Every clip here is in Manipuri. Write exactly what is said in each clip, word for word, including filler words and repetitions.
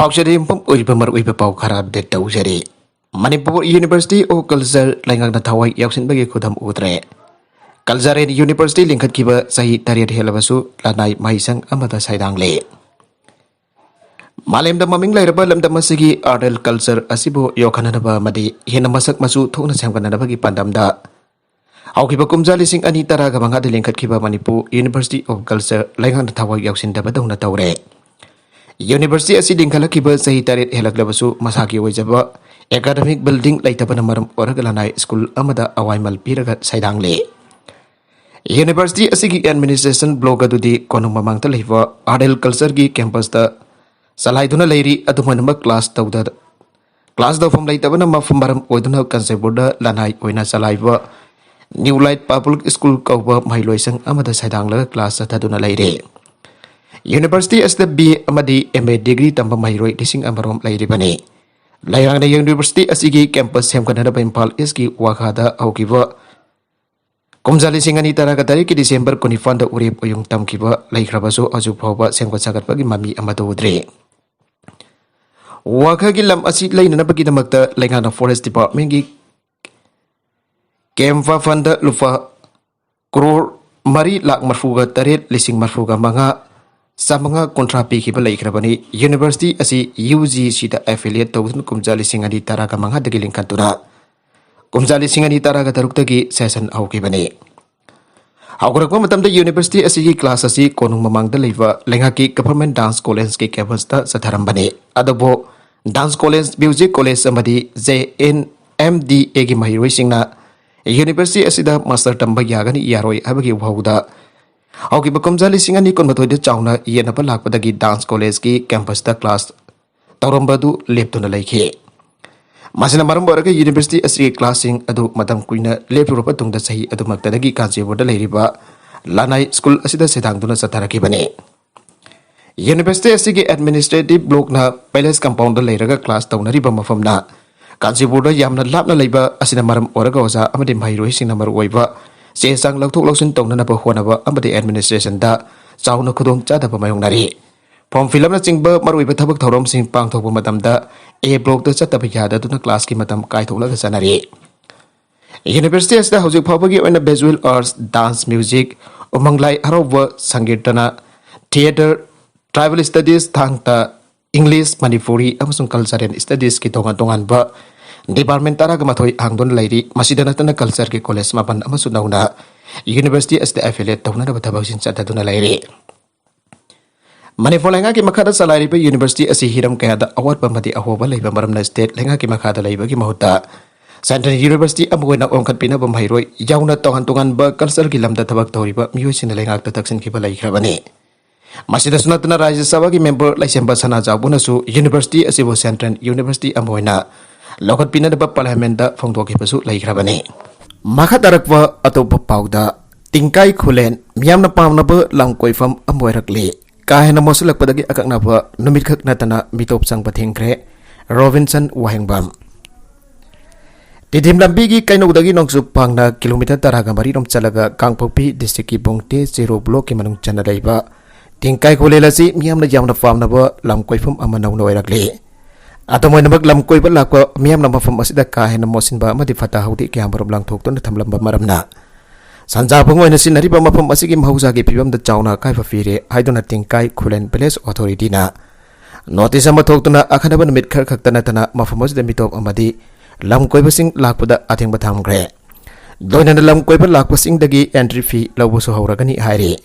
ꯄꯥꯎꯆꯦꯗ ꯌꯨꯝꯐꯝ ꯑꯣꯏꯔꯤꯕ ꯃꯔꯨꯑꯣꯏꯕ ꯄꯥꯎ ꯈꯔ ꯑꯞꯗꯦꯠ ꯇꯧꯖꯔꯤ꯫ ꯃꯅꯤꯄꯨꯔ ꯌꯨꯅꯤꯚꯔꯁꯤꯇꯤ ꯑꯣꯐ ꯀꯜꯆꯔ ꯂꯩꯉꯥꯛꯅ ꯊꯋꯥꯏ ꯌꯥꯎꯁꯤꯟꯕꯒꯤ ꯈꯨꯗꯝ ꯎꯗ꯭ꯔꯦ꯫ ꯀꯜꯆꯔꯦꯜ ꯌꯨꯅꯤꯚꯔꯁꯤꯇꯤ ꯂꯤꯡꯈꯠꯈꯤꯕ ꯆꯍꯤ ꯇꯔꯦꯠ ꯍꯦꯜꯂꯕꯁꯨ ꯂꯅꯥꯏ ꯃꯍꯩꯁꯪ ꯑꯃꯗ ꯁꯩꯗꯥꯡꯂꯦ꯫ ꯃꯥꯂꯦꯝꯗ ꯃꯃꯤꯡ ꯂꯩꯔꯕ ꯂꯝꯗꯝ ꯑꯁꯤꯒꯤ ꯑꯥꯔꯠ ꯑꯦꯟ ꯀꯜꯆꯔ ꯑꯁꯤꯕꯨ ꯌꯣꯛꯈꯠꯅꯅꯕ ꯑꯃꯗꯤ ꯍꯦꯟꯅ ꯃꯁꯛ ꯃꯆꯨ ꯊꯣꯛꯅ ꯁꯦꯝꯒꯠꯅꯅꯕꯒꯤ ꯄꯥꯟꯗꯝꯗ ꯍꯧꯈꯤꯕ ꯀꯨꯝꯖꯥ ꯂꯤꯁꯤꯡ ꯑꯅꯤ ꯇꯔꯥꯒ ꯃꯉꯥꯗ ꯂꯤꯡꯈꯠꯈꯤꯕ ꯃꯅꯤꯄꯨꯔ ꯌꯨꯅꯤꯚꯔꯁꯤꯇꯤ ꯑꯣꯐ ꯀꯜꯆꯔ ꯂꯩꯉꯥꯛꯅ ꯊꯋꯥꯏ ꯌꯥꯎꯁꯤꯟꯗꯕꯗꯧꯅ ꯇꯧꯔꯦ꯫ ꯌꯨꯅꯤꯚꯔꯁꯤꯇꯤ ꯑꯁꯤ ꯂꯤꯡꯈꯠꯂꯛꯈꯤꯕ ꯆꯍꯤ ꯇꯔꯦꯠ ꯍꯦꯜꯂꯛꯂꯕꯁꯨ ꯃꯁꯥꯒꯤ ꯑꯣꯏꯖꯕ ꯑꯦꯀꯥꯗꯃꯤꯛ ꯕꯤꯜꯗꯤꯡ ꯂꯩꯇꯕꯅ ꯃꯔꯝ ꯑꯣꯏꯔꯒ ꯂꯅꯥꯏ ꯁ꯭ꯀꯨꯜ ꯑꯃꯗ ꯑꯋꯥꯏꯃꯜ ꯄꯤꯔꯒ ꯁꯩꯗꯥꯡꯂꯦ꯫ ꯌꯨꯅꯤꯚꯔꯁꯤꯇꯤ ꯑꯁꯤꯒꯤ ꯑꯦꯗꯃꯤꯅꯤꯁꯇ꯭ꯔꯦꯁꯟ ꯕ꯭ꯂꯣꯛ ꯑꯗꯨꯗꯤ ꯀꯣꯅꯨꯡ ꯃꯃꯥꯡꯗ ꯂꯩꯕ ꯑꯥꯔꯠ ꯑꯦꯟ ꯀꯜꯆꯔꯒꯤ ꯀꯦꯝꯄꯁꯇ ꯆꯂꯥꯏꯗꯨꯅ ꯂꯩꯔꯤ꯫ ꯑꯗꯨꯃꯛꯅꯃꯛ ꯀ꯭ꯂꯥꯁ ꯇꯧꯗ ꯀ꯭ꯂꯥꯁ ꯇꯧꯐꯝ ꯂꯩꯇꯕꯅ ꯃꯐꯝ ꯃꯔꯝ ꯑꯣꯏꯗꯨꯅ ꯀꯥꯟꯆꯤꯄꯨꯔꯗ ꯂꯅꯥꯏ ꯑꯣꯏꯅ ꯆꯂꯥꯏꯕ ꯅ꯭ꯌꯨ ꯂꯥꯏꯠ ꯄꯕ꯭ꯂꯤꯛ ꯁ꯭ꯀꯨꯜ ꯀꯧꯕ ꯃꯍꯩꯂꯣꯏꯁꯪ ꯑꯃꯗ ꯁꯩꯗꯥꯡꯂꯒ ꯀ꯭ꯂꯥꯁ ꯆꯠꯊꯗꯨꯅ ꯂꯩꯔꯦ꯫ ꯌꯨꯅꯤꯚꯔꯁꯤꯇꯤ ꯑꯁꯤꯗ ꯕꯤ ꯑꯦ ꯑꯃꯗꯤ ꯑꯦꯝ ꯑꯦ ꯗꯤꯒ꯭ꯔꯤ ꯇꯝꯕ ꯃꯍꯩꯔꯣꯏ ꯂꯤꯁꯤꯡ ꯑꯃꯔꯣꯝ ꯂꯩꯔꯤꯕꯅꯤ꯫ ꯂꯩꯉꯥꯛꯅ ꯌꯨꯅꯤꯚꯔꯁꯤꯇꯤ ꯑꯁꯤꯒꯤ ꯀꯦꯝꯄꯁ ꯁꯦꯝꯒꯠꯅꯅꯕ ꯏꯝꯐꯥꯜ ꯏꯁꯀꯤ ꯋꯥꯈꯥꯗ ꯍꯧꯈꯤꯕ ꯀꯨꯝꯖꯥ ꯂꯤꯁꯤꯡ ꯑꯅꯤ ꯇꯔꯥꯒ ꯇꯔꯦꯠꯀꯤ ꯗꯤꯁꯦꯝꯕꯔ ꯀꯨꯟꯅꯤꯄꯥꯟꯗ ꯎꯔꯦꯞ ꯑꯣꯏꯌꯨꯡ ꯇꯝꯈꯤꯕ ꯂꯩꯈ꯭ꯔꯕꯁꯨ ꯍꯧꯖꯤꯛ ꯐꯥꯎꯕ ꯁꯦꯝꯒꯠ ꯁꯥꯒꯠꯄꯒꯤ ꯃꯃꯤ ꯑꯃꯠꯇ ꯎꯗ꯭ꯔꯤ꯫ ꯋꯥꯈꯥꯒꯤ ꯂꯝ ꯑꯁꯤ ꯂꯩꯅꯅꯕꯒꯤꯗꯃꯛꯇ ꯂꯩꯉꯥꯛꯅ ꯐꯣꯔꯦꯁ ꯗꯤꯄꯥꯔꯠꯃꯦꯟꯒꯤ ꯀꯦꯝꯐꯥ ꯐꯟꯗ ꯂꯨꯄꯥ ꯀ꯭ꯔꯣꯔ ꯃꯔꯤ ꯂꯥꯛ ꯃꯔꯐꯨꯒ ꯇꯔꯦꯠ ꯂꯤꯁꯤꯡ ꯃꯔꯐꯨꯒ ꯃꯉꯥ ꯆꯥꯃꯉꯥ ꯀꯨꯟꯊ꯭ꯔꯥ ꯄꯤꯈꯤꯕ ꯂꯩꯈ꯭ꯔꯕꯅꯤ꯫ ꯌꯨꯅꯤꯚꯔꯁꯤꯇꯤ ꯑꯁꯤ ꯌꯨ ꯖꯤ ꯁꯤꯗ ꯑꯦꯐꯤꯂꯤꯌꯦꯠ ꯇꯧꯗꯨꯅ ꯀꯨꯝꯖꯥ ꯂꯤꯁꯤꯡ ꯑꯅꯤ ꯇꯔꯥꯒ ꯃꯉꯥꯗꯒꯤ ꯂꯤꯡꯈꯠꯇꯨꯅ ꯀꯨꯝꯖꯥ ꯂꯤꯁꯤꯡ ꯑꯅꯤ ꯇꯔꯥꯒ ꯇꯔꯨꯛꯇꯒꯤ ꯁꯦꯁꯟ ꯍꯧꯈꯤꯕꯅꯤ꯫ ꯍꯧꯒꯠꯂꯛꯄ ꯃꯇꯝꯗ ꯌꯨꯅꯤꯚꯔꯁꯤꯇꯤ ꯑꯁꯤꯒꯤ ꯀ꯭ꯂꯥꯁ ꯑꯁꯤ ꯀꯣꯅꯨꯡ ꯃꯃꯥꯡꯗ ꯂꯩꯕ ꯂꯩꯉꯥꯛꯀꯤ ꯒꯚꯔꯟꯃꯦꯟꯠ ꯗꯥꯟꯁ ꯀꯣꯂꯦꯖꯀꯤ ꯀꯦꯝꯄꯁꯇ ꯆꯠꯊꯔꯝꯕꯅꯤ꯫ ꯑꯗꯨꯕꯨ ꯗꯥꯟꯁ ꯀꯣꯂꯦꯖ, ꯃ꯭ꯌꯨꯖꯤꯛ ꯀꯣꯂꯦꯖ ꯑꯃꯗꯤ ꯖꯦ ꯑꯦꯟ ꯑꯦꯝ ꯗꯤ ꯑꯦꯒꯤ ꯃꯍꯩꯔꯣꯏꯁꯤꯡꯅ ꯌꯨꯅꯤꯚꯔꯁꯤꯇꯤ ꯑꯁꯤꯗ ꯃꯥꯁꯇꯔ ꯇꯝꯕ ꯌꯥꯒꯅꯤ ꯌꯥꯔꯣꯏ ꯍꯥꯏꯕꯒꯤ ꯋꯥꯍꯧꯗ ꯍꯧꯈꯤꯕ ꯀꯨꯝꯖꯥ ꯂꯤꯁꯤꯡ ꯑꯅꯤ ꯀꯨꯟꯃꯥꯊꯣꯏꯗ ꯆꯥꯎꯅ ꯌꯦꯠꯅꯕ ꯂꯥꯛꯄꯗꯒꯤ ꯗꯥꯟꯁ ꯀꯣꯂꯦꯖꯀꯤ ꯀꯦꯝꯄꯁꯇ ꯀ꯭ꯂꯥꯁ ꯇꯧꯔꯝꯕ ꯑꯗꯨ ꯂꯦꯞꯇꯨꯅ ꯂꯩꯈꯤ꯫ ꯃꯁꯤꯅ ꯃꯔꯝ ꯑꯣꯏꯔꯒ ꯌꯨꯅꯤꯚꯔꯁꯤꯇꯤ ꯑꯁꯤꯒꯤ ꯀ꯭ꯂꯥꯁꯁꯤꯡ ꯑꯗꯨ ꯃꯇꯝ ꯀꯨꯏꯅ ꯂꯦꯞꯂꯨꯔꯕ ꯇꯨꯡꯗ ꯆꯍꯤ ꯑꯗꯨꯃꯛꯇꯗꯒꯤ ꯀꯥꯟꯆꯤꯄꯨꯔꯗ ꯂꯩꯔꯤꯕ ꯂꯅꯥꯏ ꯁ꯭ꯀꯨꯜ ꯑꯁꯤꯗ ꯁꯩꯗꯥꯡꯗꯨꯅ ꯆꯠꯊꯔꯛꯈꯤꯕꯅꯤ꯫ ꯌꯨꯅꯤꯚꯔꯁꯤꯇꯤ ꯑꯁꯤꯒꯤ ꯑꯦꯗꯃꯤꯅꯤꯁꯇ꯭ꯔꯦꯇꯤꯚ ꯕ꯭ꯂꯣꯛꯅ ꯄꯦꯂꯦꯁ ꯀꯝꯄꯥꯎꯟꯗ ꯂꯩꯔꯒ ꯀ꯭ꯂꯥꯁ ꯇꯧꯅꯔꯤꯕ ꯃꯐꯝꯅ ꯀꯥꯟꯆꯤꯄꯨꯔꯗ ꯌꯥꯝꯅ ꯂꯥꯞꯅ ꯂꯩꯕ ꯑꯁꯤꯅ ꯃꯔꯝ ꯑꯣꯏꯔꯒ ꯑꯣꯖꯥ ꯑꯃꯗꯤ ꯃꯍꯩꯔꯣꯏꯁꯤꯡꯅ ꯃꯔꯨꯑꯣꯏꯕ ꯆꯦ ꯆꯥꯡ ꯂꯧꯊꯣꯛ ꯂꯧꯁꯤꯟ ꯇꯧꯅꯅꯕ ꯍꯣꯠꯅꯕ ꯑꯃꯗꯤ ꯑꯦꯗꯃꯤꯅꯤꯁꯇ꯭ꯔꯦꯁꯟꯗ ꯆꯥꯎꯅ ꯈꯨꯗꯣꯡꯆꯥꯗꯕ ꯃꯥꯌꯣꯛꯅꯔꯤ꯫ Form fill upꯅꯆꯤꯡꯕ ꯃꯔꯨꯑꯣꯏꯕ ꯊꯕꯛ ꯊꯧꯔꯝꯁꯤꯡ ꯄꯥꯡꯊꯣꯛꯄ ꯃꯇꯝꯗ A blockꯇ ꯆꯠꯇꯕ ꯌꯥꯗꯗꯨꯅ classꯀꯤ ꯃꯇꯝ ꯀꯥꯏꯊꯣꯛꯂꯒ ꯆꯠꯅꯔꯤ꯫ University ꯑꯁꯤꯗ ꯍꯧꯖꯤꯛ ꯐꯥꯎꯕꯒꯤ ꯑꯣꯏꯅ visual arts, dance, music, ꯎꯃꯪ ꯂꯥꯏ ꯍꯔꯥꯎꯕ, ꯁꯪꯒꯤꯔꯇꯅ, theatre, tribal studies, ꯊꯥꯡ ꯇꯥ, English, ꯃꯅꯤꯄꯨꯔꯤ ꯑꯃꯁꯨꯡ cultural studiesꯀꯤ ꯇꯣꯉꯥꯟ ꯇꯣꯉꯥꯟꯕ department ꯇꯔꯥꯒ ꯃꯥꯊꯣꯏ ꯍꯥꯡꯗꯨꯅ ꯂꯩꯔꯤ꯫ ꯃꯁꯤꯗ ꯅꯠꯇꯅ cultureꯒꯤ college ꯃꯥꯄꯟ ꯑꯃꯁꯨ ꯅꯧꯅ university ꯑꯁꯤꯗ affiliate ꯇꯧꯅꯅꯕ ꯊꯕꯛꯁꯤꯡ ꯆꯠꯊꯗꯨꯅ ꯂꯩꯔꯤ꯫ ꯃꯅꯤꯄꯨꯔ ꯂꯩꯉꯥꯛꯀꯤ ꯃꯈꯥꯗ ꯆꯂꯥꯏꯔꯤꯕ university ꯑꯁꯤ ꯍꯤꯔꯝ ꯀꯌꯥꯗ ꯑꯋꯥꯠꯄ ꯑꯃꯗꯤ ꯑꯍꯣꯕ ꯂꯩꯕ ꯃꯔꯝꯅ state ꯂꯩꯉꯥꯛꯀꯤ ꯃꯈꯥꯗ ꯂꯩꯕꯒꯤ ꯃꯍꯨꯠꯇ central university ꯑꯃ ꯑꯣꯏꯅ ꯑꯣꯟꯈꯠꯄꯤꯅꯕ ꯃꯍꯩꯔꯣꯏ ꯌꯥꯎꯅ ꯇꯣꯉꯥꯟ ꯇꯣꯉꯥꯟꯕ cultureꯒꯤ ꯂꯝꯗ ꯊꯕꯛ ꯇꯧꯔꯤꯕ ꯃꯤꯑꯣꯏꯁꯤꯡꯅ ꯂꯩꯉꯥꯛꯇ ꯇꯛꯁꯤꯟꯈꯤꯕ ꯂꯩꯈ꯭ꯔꯕꯅꯤ꯫ ꯃꯁꯤꯗꯁꯨ ꯅꯠꯇꯅ ꯔꯥꯖ꯭ꯌ ꯁꯚꯥꯒꯤ member ꯂꯩꯁꯦꯝꯕ ꯁꯅꯥꯖꯥꯎꯕꯅꯁꯨ university ꯑꯁꯤꯕꯨ central university ꯑꯃ ꯑꯣꯏꯅ ꯂꯧꯈꯠꯄꯤꯅꯅꯕ parliamentꯇ ꯐꯣꯡꯗꯣꯛꯈꯤꯕꯁꯨ ꯂꯩꯈ꯭ꯔꯕꯅꯤ꯫ ꯃꯈꯥ ꯇꯥꯔꯛꯄ ꯑꯇꯣꯞꯄ ꯄꯥꯎꯗ, ꯇꯤꯡꯀꯥꯏ ꯈꯨꯂꯦꯟ ꯃꯤꯌꯥꯝꯅ ꯄꯥꯝꯅꯕ ꯂꯝ ꯀꯣꯏꯐꯝ ꯑꯃ ꯑꯣꯏꯔꯛꯂꯤ꯫ ꯀꯥ ꯍꯦꯟꯅ ꯃꯣꯠꯁꯤꯜꯂꯛꯄꯗꯒꯤ ꯑꯀꯛꯅꯕ ꯅꯨꯃꯤꯠꯈꯛ ꯅꯠꯇꯅ ꯃꯤꯇꯣꯞ ꯆꯪꯕ ꯊꯤꯡꯈ꯭ꯔꯦ꯫ ꯔꯣꯕꯤꯟꯁꯟ ꯋꯥꯍꯦꯡꯕꯝ꯫ ꯇꯤꯗꯤꯝ ꯂꯝꯕꯤꯒꯤ ꯀꯩꯅꯧꯗꯒꯤ ꯅꯣꯡꯆꯨꯞ ꯐꯥꯡꯅ kilometre ꯇꯔꯥꯒ ꯃꯔꯤ ꯔꯣꯝ ꯆꯠꯂꯒ ꯀꯥꯡꯄꯣꯛꯄꯤ districtꯀꯤ ꯕꯣꯡꯇꯦ ꯆꯦꯔꯣ blockꯀꯤ ꯃꯅꯨꯡ ꯆꯟꯅ ꯂꯩꯕ ꯇꯤꯡꯀꯥꯏ ꯈꯨꯂꯦꯟ ꯑꯁꯤ ꯃꯤꯌꯥꯝꯅ ꯌꯥꯝꯅ ꯄꯥꯝꯅꯕ ꯂꯝ ꯀꯣꯏꯐꯝ ꯑꯃ ꯅꯧꯅ ꯑꯣꯏꯔꯛꯂꯤ꯫ ꯑꯗꯨꯝ ꯑꯣꯏꯅꯃꯛ, ꯂꯝ ꯀꯣꯏꯕ ꯂꯥꯛꯄ ꯃꯤꯌꯥꯝꯅ ꯃꯐꯝ ꯑꯁꯤꯗ ꯀꯥ ꯍꯦꯟꯅ ꯃꯣꯠꯁꯤꯟꯕ ꯑꯃꯗꯤ ꯐꯠꯇ ꯍꯥꯎꯗꯤ ꯀꯌꯥꯃꯔꯨꯝ ꯂꯪꯊꯣꯛꯇꯨꯅ ꯊꯝꯂꯝꯕ ꯃꯔꯝꯅ ꯁꯟꯖꯥ ꯄꯨꯡ ꯑꯣꯏꯅ ꯁꯤꯖꯤꯟꯅꯔꯤꯕ ꯃꯐꯝ ꯑꯁꯤꯒꯤ ꯃꯍꯧꯁꯥꯒꯤ ꯐꯤꯕꯝꯗ ꯆꯥꯎꯅ ꯑꯀꯥꯏꯕ ꯄꯤꯔꯦ ꯍꯥꯏꯗꯨꯅ ꯇꯤꯡꯀꯥꯏ ꯈꯨꯂꯦꯟ village authorityꯅ notice ꯑꯃ ꯊꯣꯛꯇꯨꯅ ꯑꯈꯟꯅꯕ ꯅꯨꯃꯤꯠ ꯈꯔ ꯈꯛꯇ ꯅꯠꯇꯅ ꯃꯐꯝ ꯑꯁꯤꯗ ꯃꯤꯇꯣꯞ ꯑꯃꯗꯤ ꯂꯝ ꯀꯣꯏꯕꯁꯤꯡ ꯂꯥꯛꯄꯗ ꯑꯊꯤꯡꯕ ꯊꯝꯈ꯭ꯔꯦ꯫ ꯂꯣꯏꯅꯅ ꯂꯝ ꯀꯣꯏꯕ ꯂꯥꯛꯄꯁꯤꯡꯗꯒꯤ entry fee ꯂꯧꯕꯁꯨ ꯍꯧꯔꯒꯅꯤ ꯍꯥꯏꯔꯤ꯫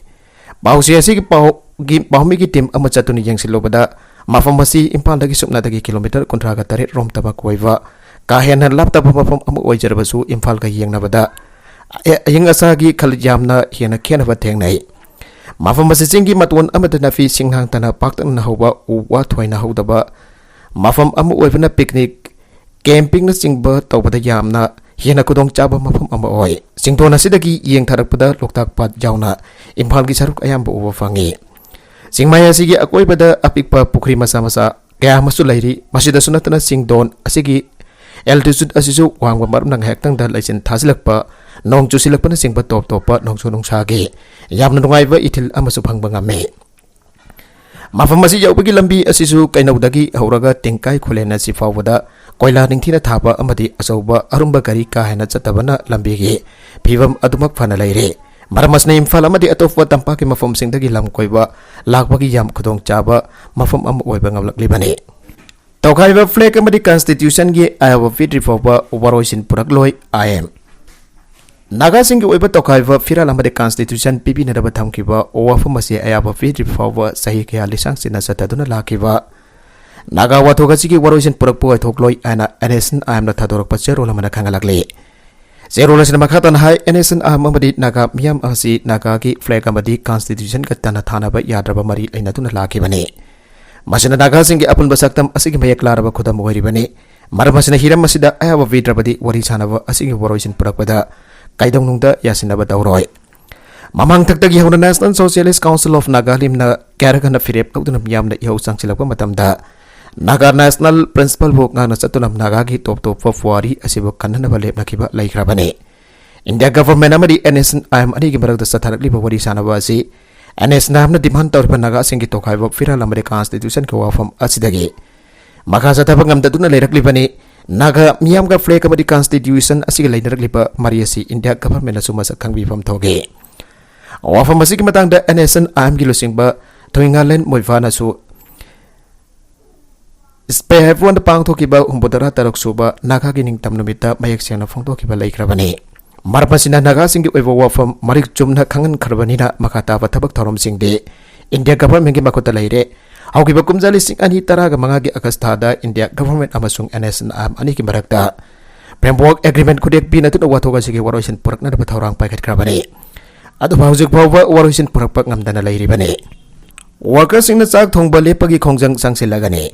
ꯄꯥꯎꯆꯦ ꯑꯁꯤꯒꯤ ꯄꯥꯎꯒꯤ, ꯄꯥꯎꯃꯤꯒꯤ team ꯑꯃ ꯆꯠꯇꯨꯅ ꯌꯦꯡꯁꯤꯜꯂꯨꯕꯗ ꯃꯐꯝ ꯑꯁꯤ ꯏꯝꯐꯥꯜꯗꯒꯤ ꯁꯨꯞꯅꯗꯒꯤ kilometre ꯀꯨꯟꯊ꯭ꯔꯥꯒ ꯇꯔꯦꯠ ꯔꯣꯝ ꯇꯃꯛ ꯑꯣꯏꯕ ꯀꯥ ꯍꯦꯟꯅ ꯂꯥꯞꯇꯕ ꯃꯐꯝ ꯑꯃ ꯑꯣꯏꯖꯔꯕꯁꯨ ꯏꯝꯐꯥꯜꯒ ꯌꯦꯡꯅꯕꯗ ꯑ-, ꯑꯌꯤꯡ ꯑꯁꯥꯒꯤ ꯈꯜ ꯌꯥꯝꯅ ꯍꯦꯟꯅ ꯈꯦꯠꯅꯕ ꯊꯦꯡꯅꯩ꯫ ꯃꯐꯝ ꯑꯁꯤ ꯆꯤꯡꯒꯤ ꯃꯇꯣꯟ ꯑꯃꯗ ꯅꯥꯄꯤ ꯁꯤꯡꯅꯥꯡꯇꯅ ꯄꯥꯛꯇꯛꯅꯅ ꯍꯧꯕ ꯎ ꯋꯥ ꯊꯣꯏꯅ ꯍꯧꯗꯕ ꯃꯐꯝ ꯑꯃ ꯑꯣꯏꯕꯅ picnic, campingꯅꯆꯤꯡꯕ ꯇꯧꯕꯗ ꯌꯥꯝꯅ ꯍꯦꯟꯅ ꯈꯨꯗꯣꯡꯆꯥꯕ ꯃꯐꯝ ꯑꯃ ꯑꯣꯏ꯫ ꯆꯤꯡꯗꯣꯟ ꯑꯁꯤꯗꯒꯤ ꯌꯦꯡꯊꯔꯛꯄꯗ ꯂꯣꯛꯇꯥꯛ ꯄꯥꯠ ꯌꯥꯎꯅ ꯏꯝꯐꯥꯜꯒꯤ ꯁꯔꯨꯛ ꯑꯌꯥꯝꯕ ꯎꯕ ꯐꯪꯉꯤ꯫ ꯆꯤꯡꯃꯥꯏ ꯑꯁꯤꯒꯤ ꯑꯀꯣꯏꯕꯗ ꯑꯄꯤꯛꯄ ꯄꯨꯈ꯭ꯔꯤ ꯃꯆꯥ ꯃꯆꯥ ꯀꯌꯥ ꯑꯃꯁꯨ ꯂꯩꯔꯤ꯫ ꯃꯁꯤꯗꯁꯨ ꯅꯠꯇꯅ ꯆꯤꯡꯗꯣꯟ ꯑꯁꯤꯒꯤ altitude ꯑꯁꯤꯁꯨ ꯋꯥꯡꯕ ꯃꯔꯝꯅ ꯉꯥꯏꯍꯥꯛꯇꯪꯗ ꯂꯩꯆꯤꯟ ꯊꯥꯖꯤꯜꯂꯛꯄ, ꯅꯣꯡ ꯆꯨꯁꯤꯜꯂꯛꯄꯅꯆꯤꯡꯕ ꯇꯣꯞ ꯇꯣꯞꯄ ꯅꯣꯡꯖꯨ ꯅꯨꯡꯁꯥꯒꯤ ꯌꯥꯝꯅ ꯅꯨꯡꯉꯥꯏꯕ ꯏꯊꯤꯜ ꯑꯃꯁꯨ ꯐꯪꯕ ꯉꯝꯃꯤ꯫ ꯃꯐꯝ ꯑꯁꯤ ꯌꯧꯕꯒꯤ ꯂꯝꯕꯤ ꯑꯁꯤꯁꯨ ꯀꯩꯅꯧꯗꯒꯤ ꯍꯧꯔꯒ ꯇꯦꯡꯀꯥꯏ ꯈꯨꯂꯦꯟ ꯑꯁꯤ ꯐꯥꯎꯕꯗ ꯀꯣꯏꯂꯥ ꯅꯤꯡꯊꯤꯅ ꯊꯥꯕ ꯑꯃꯗꯤ ꯑꯆꯧꯕ ꯑꯔꯨꯝꯕ ꯒꯥꯔꯤ ꯀꯥ ꯍꯦꯟꯅ ꯆꯠꯇꯕꯅ ꯂꯝꯕꯤꯒꯤ ꯐꯤꯕꯝ ꯑꯗꯨꯃꯛ ꯐꯅ ꯂꯩꯔꯦ꯫ ꯃꯔꯝ ꯑꯁꯤꯅ ꯏꯝꯐꯥꯜ ꯑꯃꯗꯤ ꯑꯇꯣꯞꯄ ꯇꯝꯄꯥꯛꯀꯤ ꯃꯐꯝꯁꯤꯡꯗꯒꯤ ꯂꯝ ꯀꯣꯏꯕ ꯂꯥꯛꯄꯒꯤ ꯌꯥꯝ ꯈꯨꯗꯣꯡꯆꯥꯕ ꯃꯐꯝ ꯑꯃ ꯑꯣꯏꯕ ꯉꯝꯂꯛꯂꯤꯕꯅꯤ꯫ ꯇꯧꯈꯥꯏꯕ flag ꯑꯃꯗꯤ constitutionꯒꯤ ꯑꯌꯥꯕ ꯄꯤꯗ꯭ꯔꯤ ꯐꯥꯎꯕ ꯋꯥꯔꯣꯏꯁꯤꯟ ꯄꯨꯔꯛꯂꯣꯏ, I M꯫ ꯅꯥꯒꯥꯁꯤꯡꯒꯤ ꯑꯣꯏꯕ ꯇꯧꯈꯥꯏꯕ ꯐꯤꯔꯥꯜ ꯑꯃꯗꯤ constitution ꯄꯤꯕꯤꯅꯗꯕ ꯊꯝꯈꯤꯕ ꯋꯥꯐꯝ ꯑꯁꯤ ꯑꯌꯥꯕ ꯄꯤꯗ꯭ꯔꯤ ꯐꯥꯎꯕ ꯆꯍꯤ ꯀꯌꯥ ꯂꯤꯁꯥꯡ ꯁꯤꯟꯅ ꯆꯠꯊꯗꯨꯅ ꯂꯥꯛꯈꯤꯕ ꯅꯥꯒꯥ ꯋꯥꯊꯣꯛ ꯑꯁꯤꯒꯤ ꯋꯥꯔꯣꯏꯁꯤꯟ ꯄꯨꯔꯛꯄ ꯑꯣꯏꯊꯣꯛꯂꯣꯏ ꯍꯥꯏꯅ N S N I Mꯅ ꯊꯥꯗꯣꯔꯛꯄ ꯆꯦꯔꯣꯜ ꯑꯃꯅ ꯈꯪꯍꯜꯂꯛꯂꯤ꯫ ꯆꯦꯔꯣꯜ ꯑꯁꯤꯅ ꯃꯈꯥ ꯇꯥꯅ ꯍꯥꯏ, N S N I M ꯑꯃꯗꯤ ꯅꯥꯒꯥ ꯃꯤꯌꯥꯝ ꯑꯁꯤ ꯅꯥꯒꯥꯒꯤ flag ꯑꯃꯗꯤ constitutionꯒ ꯇꯅ ꯊꯥꯅꯕ ꯌꯥꯗ꯭ꯔꯕ ꯃꯔꯤ ꯂꯩꯅꯗꯨꯅ ꯂꯥꯛꯈꯤꯕꯅꯤ꯫ ꯃꯁꯤꯅ ꯅꯥꯒꯥꯁꯤꯡꯒꯤ ꯑꯄꯨꯟꯕ ꯁꯛꯇꯝ ꯑꯁꯤꯒꯤ ꯃꯌꯦꯛ ꯂꯥꯔꯕ ꯈꯨꯗꯝ ꯑꯣꯏꯔꯤꯕꯅꯤ꯫ ꯃꯔꯝ ꯑꯁꯤꯅ ꯍꯤꯔꯝ ꯑꯁꯤꯗ ꯑꯌꯥꯕ ꯄꯤꯗ꯭ꯔꯕꯗꯤ ꯋꯥꯔꯤ ꯁꯥꯅꯕ ꯑꯁꯤꯒꯤ ꯋꯥꯔꯣꯏꯁꯤꯟ ꯄꯨꯔꯛꯄꯗ ꯀꯩꯗꯧꯅꯨꯡꯗ ꯌꯥꯁꯤꯟꯅꯕ ꯇꯧꯔꯣꯏ꯫ ꯃꯃꯥꯡ ꯊꯛꯇꯒꯤ ꯍꯧꯅ National Socialist Council of Nagalimꯅ ꯀꯌꯥꯔꯛ ꯍꯟꯅ ꯐꯤꯔꯦꯞ ꯂꯧꯗꯨꯅ ꯃꯤꯌꯥꯝꯅ ꯏꯍꯧ ꯆꯪꯁꯤꯜꯂꯛꯄ ꯃꯇꯝꯗ Naga National Principleꯕꯨ ꯉꯥꯛꯅ ꯆꯠꯇꯨꯅ ꯅꯥꯒꯥꯒꯤ ꯇꯣꯞ ꯇꯣꯞꯄ ꯄꯨꯋꯥꯔꯤ ꯑꯁꯤꯕꯨ ꯀꯟꯅꯅꯕ ꯂꯦꯞꯅꯈꯤꯕ ꯂꯩꯈ꯭ꯔꯕꯅꯤ꯫ India Government ꯑꯃꯗꯤ N S N I M ꯑꯅꯤꯒꯤ ꯃꯔꯛꯇ ꯆꯠꯊꯔꯛꯂꯤꯕ ꯋꯥꯔꯤ ꯁꯥꯅꯕ ꯑꯁꯤ N S N I Mꯅ demand ꯇꯧꯔꯤꯕ ꯅꯥꯒꯥꯁꯤꯡꯒꯤ ꯇꯣꯈꯥꯏꯕ ꯐꯤꯔꯥꯜ ꯑꯃꯗꯤ constitutionꯒꯤ ꯋꯥꯐꯝ ꯑꯁꯤꯗꯒꯤ ꯃꯈꯥ ꯆꯠꯊꯕ ꯉꯝꯗꯗꯨꯅ ꯂꯩꯔꯛꯂꯤꯕꯅꯤ꯫ ꯅꯥꯒꯥ ꯃꯤꯌꯥꯝꯒ flag ꯑꯃꯗꯤ constitution ꯑꯁꯤꯒ ꯂꯩꯅꯔꯛꯂꯤꯕ ꯃꯔꯤ ꯑꯁꯤ India Governmentꯅꯁꯨ ꯃꯁꯛ ꯈꯪꯕꯤꯐꯝ ꯊꯣꯛꯏ꯫ ꯋꯥꯐꯝ ꯑꯁꯤꯒꯤ ꯃꯇꯥꯡꯗ N S N I Mꯒꯤ ꯂꯨꯆꯤꯡꯕ ꯊꯣꯏꯉꯥꯂꯦꯟ ꯃꯣꯏꯐꯥꯅꯁꯨ Spehepwonꯗ ꯄꯥꯡꯊꯣꯛꯈꯤꯕ ꯍꯨꯝꯐꯨꯇꯔꯥ ꯇꯔꯨꯛ ꯁꯨꯕ ꯅꯥꯒꯥꯒꯤ ꯅꯤꯡꯇꯝ ꯅꯨꯃꯤꯠꯇ ꯃꯌꯦꯛ ꯁꯦꯡꯅ ꯐꯣꯡꯗꯣꯛꯈꯤꯕ ꯂꯩꯈ꯭ꯔꯕꯅꯤ꯫ ꯃꯔꯝ ꯑꯁꯤꯅ ꯅꯥꯒꯥꯁꯤꯡꯒꯤ ꯑꯣꯏꯕ ꯋꯥꯐꯝ ꯃꯔꯤꯛ ꯆꯨꯝꯅ ꯈꯪꯍꯟꯈ꯭ꯔꯕꯅꯤꯅ ꯃꯈꯥ ꯇꯥꯕ ꯊꯕꯛ ꯊꯧꯔꯝꯁꯤꯡꯗꯤ India Governmentꯒꯤ ꯃꯈꯨꯠꯇ ꯂꯩꯔꯦ꯫ ꯍꯧꯈꯤꯕ ꯀꯨꯝꯖꯥ ꯂꯤꯁꯤꯡ ꯑꯅꯤ ꯇꯔꯥꯒ ꯃꯉꯥꯒꯤ August ꯊꯥꯗ India Government ꯑꯃꯁꯨꯡ N S N I M ꯑꯅꯤꯒꯤ ꯃꯔꯛꯇ Framework Agreement ꯈꯨꯗꯦꯛ ꯄꯤꯅꯗꯨꯅ ꯋꯥꯊꯣꯛ ꯑꯁꯤꯒꯤ ꯋꯥꯔꯣꯏꯁꯤꯟ ꯄꯨꯔꯛꯅꯅꯕ ꯊꯧꯔꯥꯡ ꯄꯥꯏꯈꯠꯈ꯭ꯔꯕꯅꯤ꯫ ꯑꯗꯨꯕꯨ ꯍꯧꯖꯤꯛ ꯐꯥꯎꯕ ꯋꯥꯔꯣꯏꯁꯤꯟ ꯄꯨꯔꯛꯄ ꯉꯝꯗꯅ ꯂꯩꯔꯤꯕꯅꯤ꯫ Workersꯁꯤꯡꯅ ꯆꯥꯛ ꯊꯣꯡꯕ ꯂꯦꯞꯄꯒꯤ ꯈꯣꯡꯖꯪ ꯆꯪꯁꯤꯜꯂꯒꯅꯤ꯫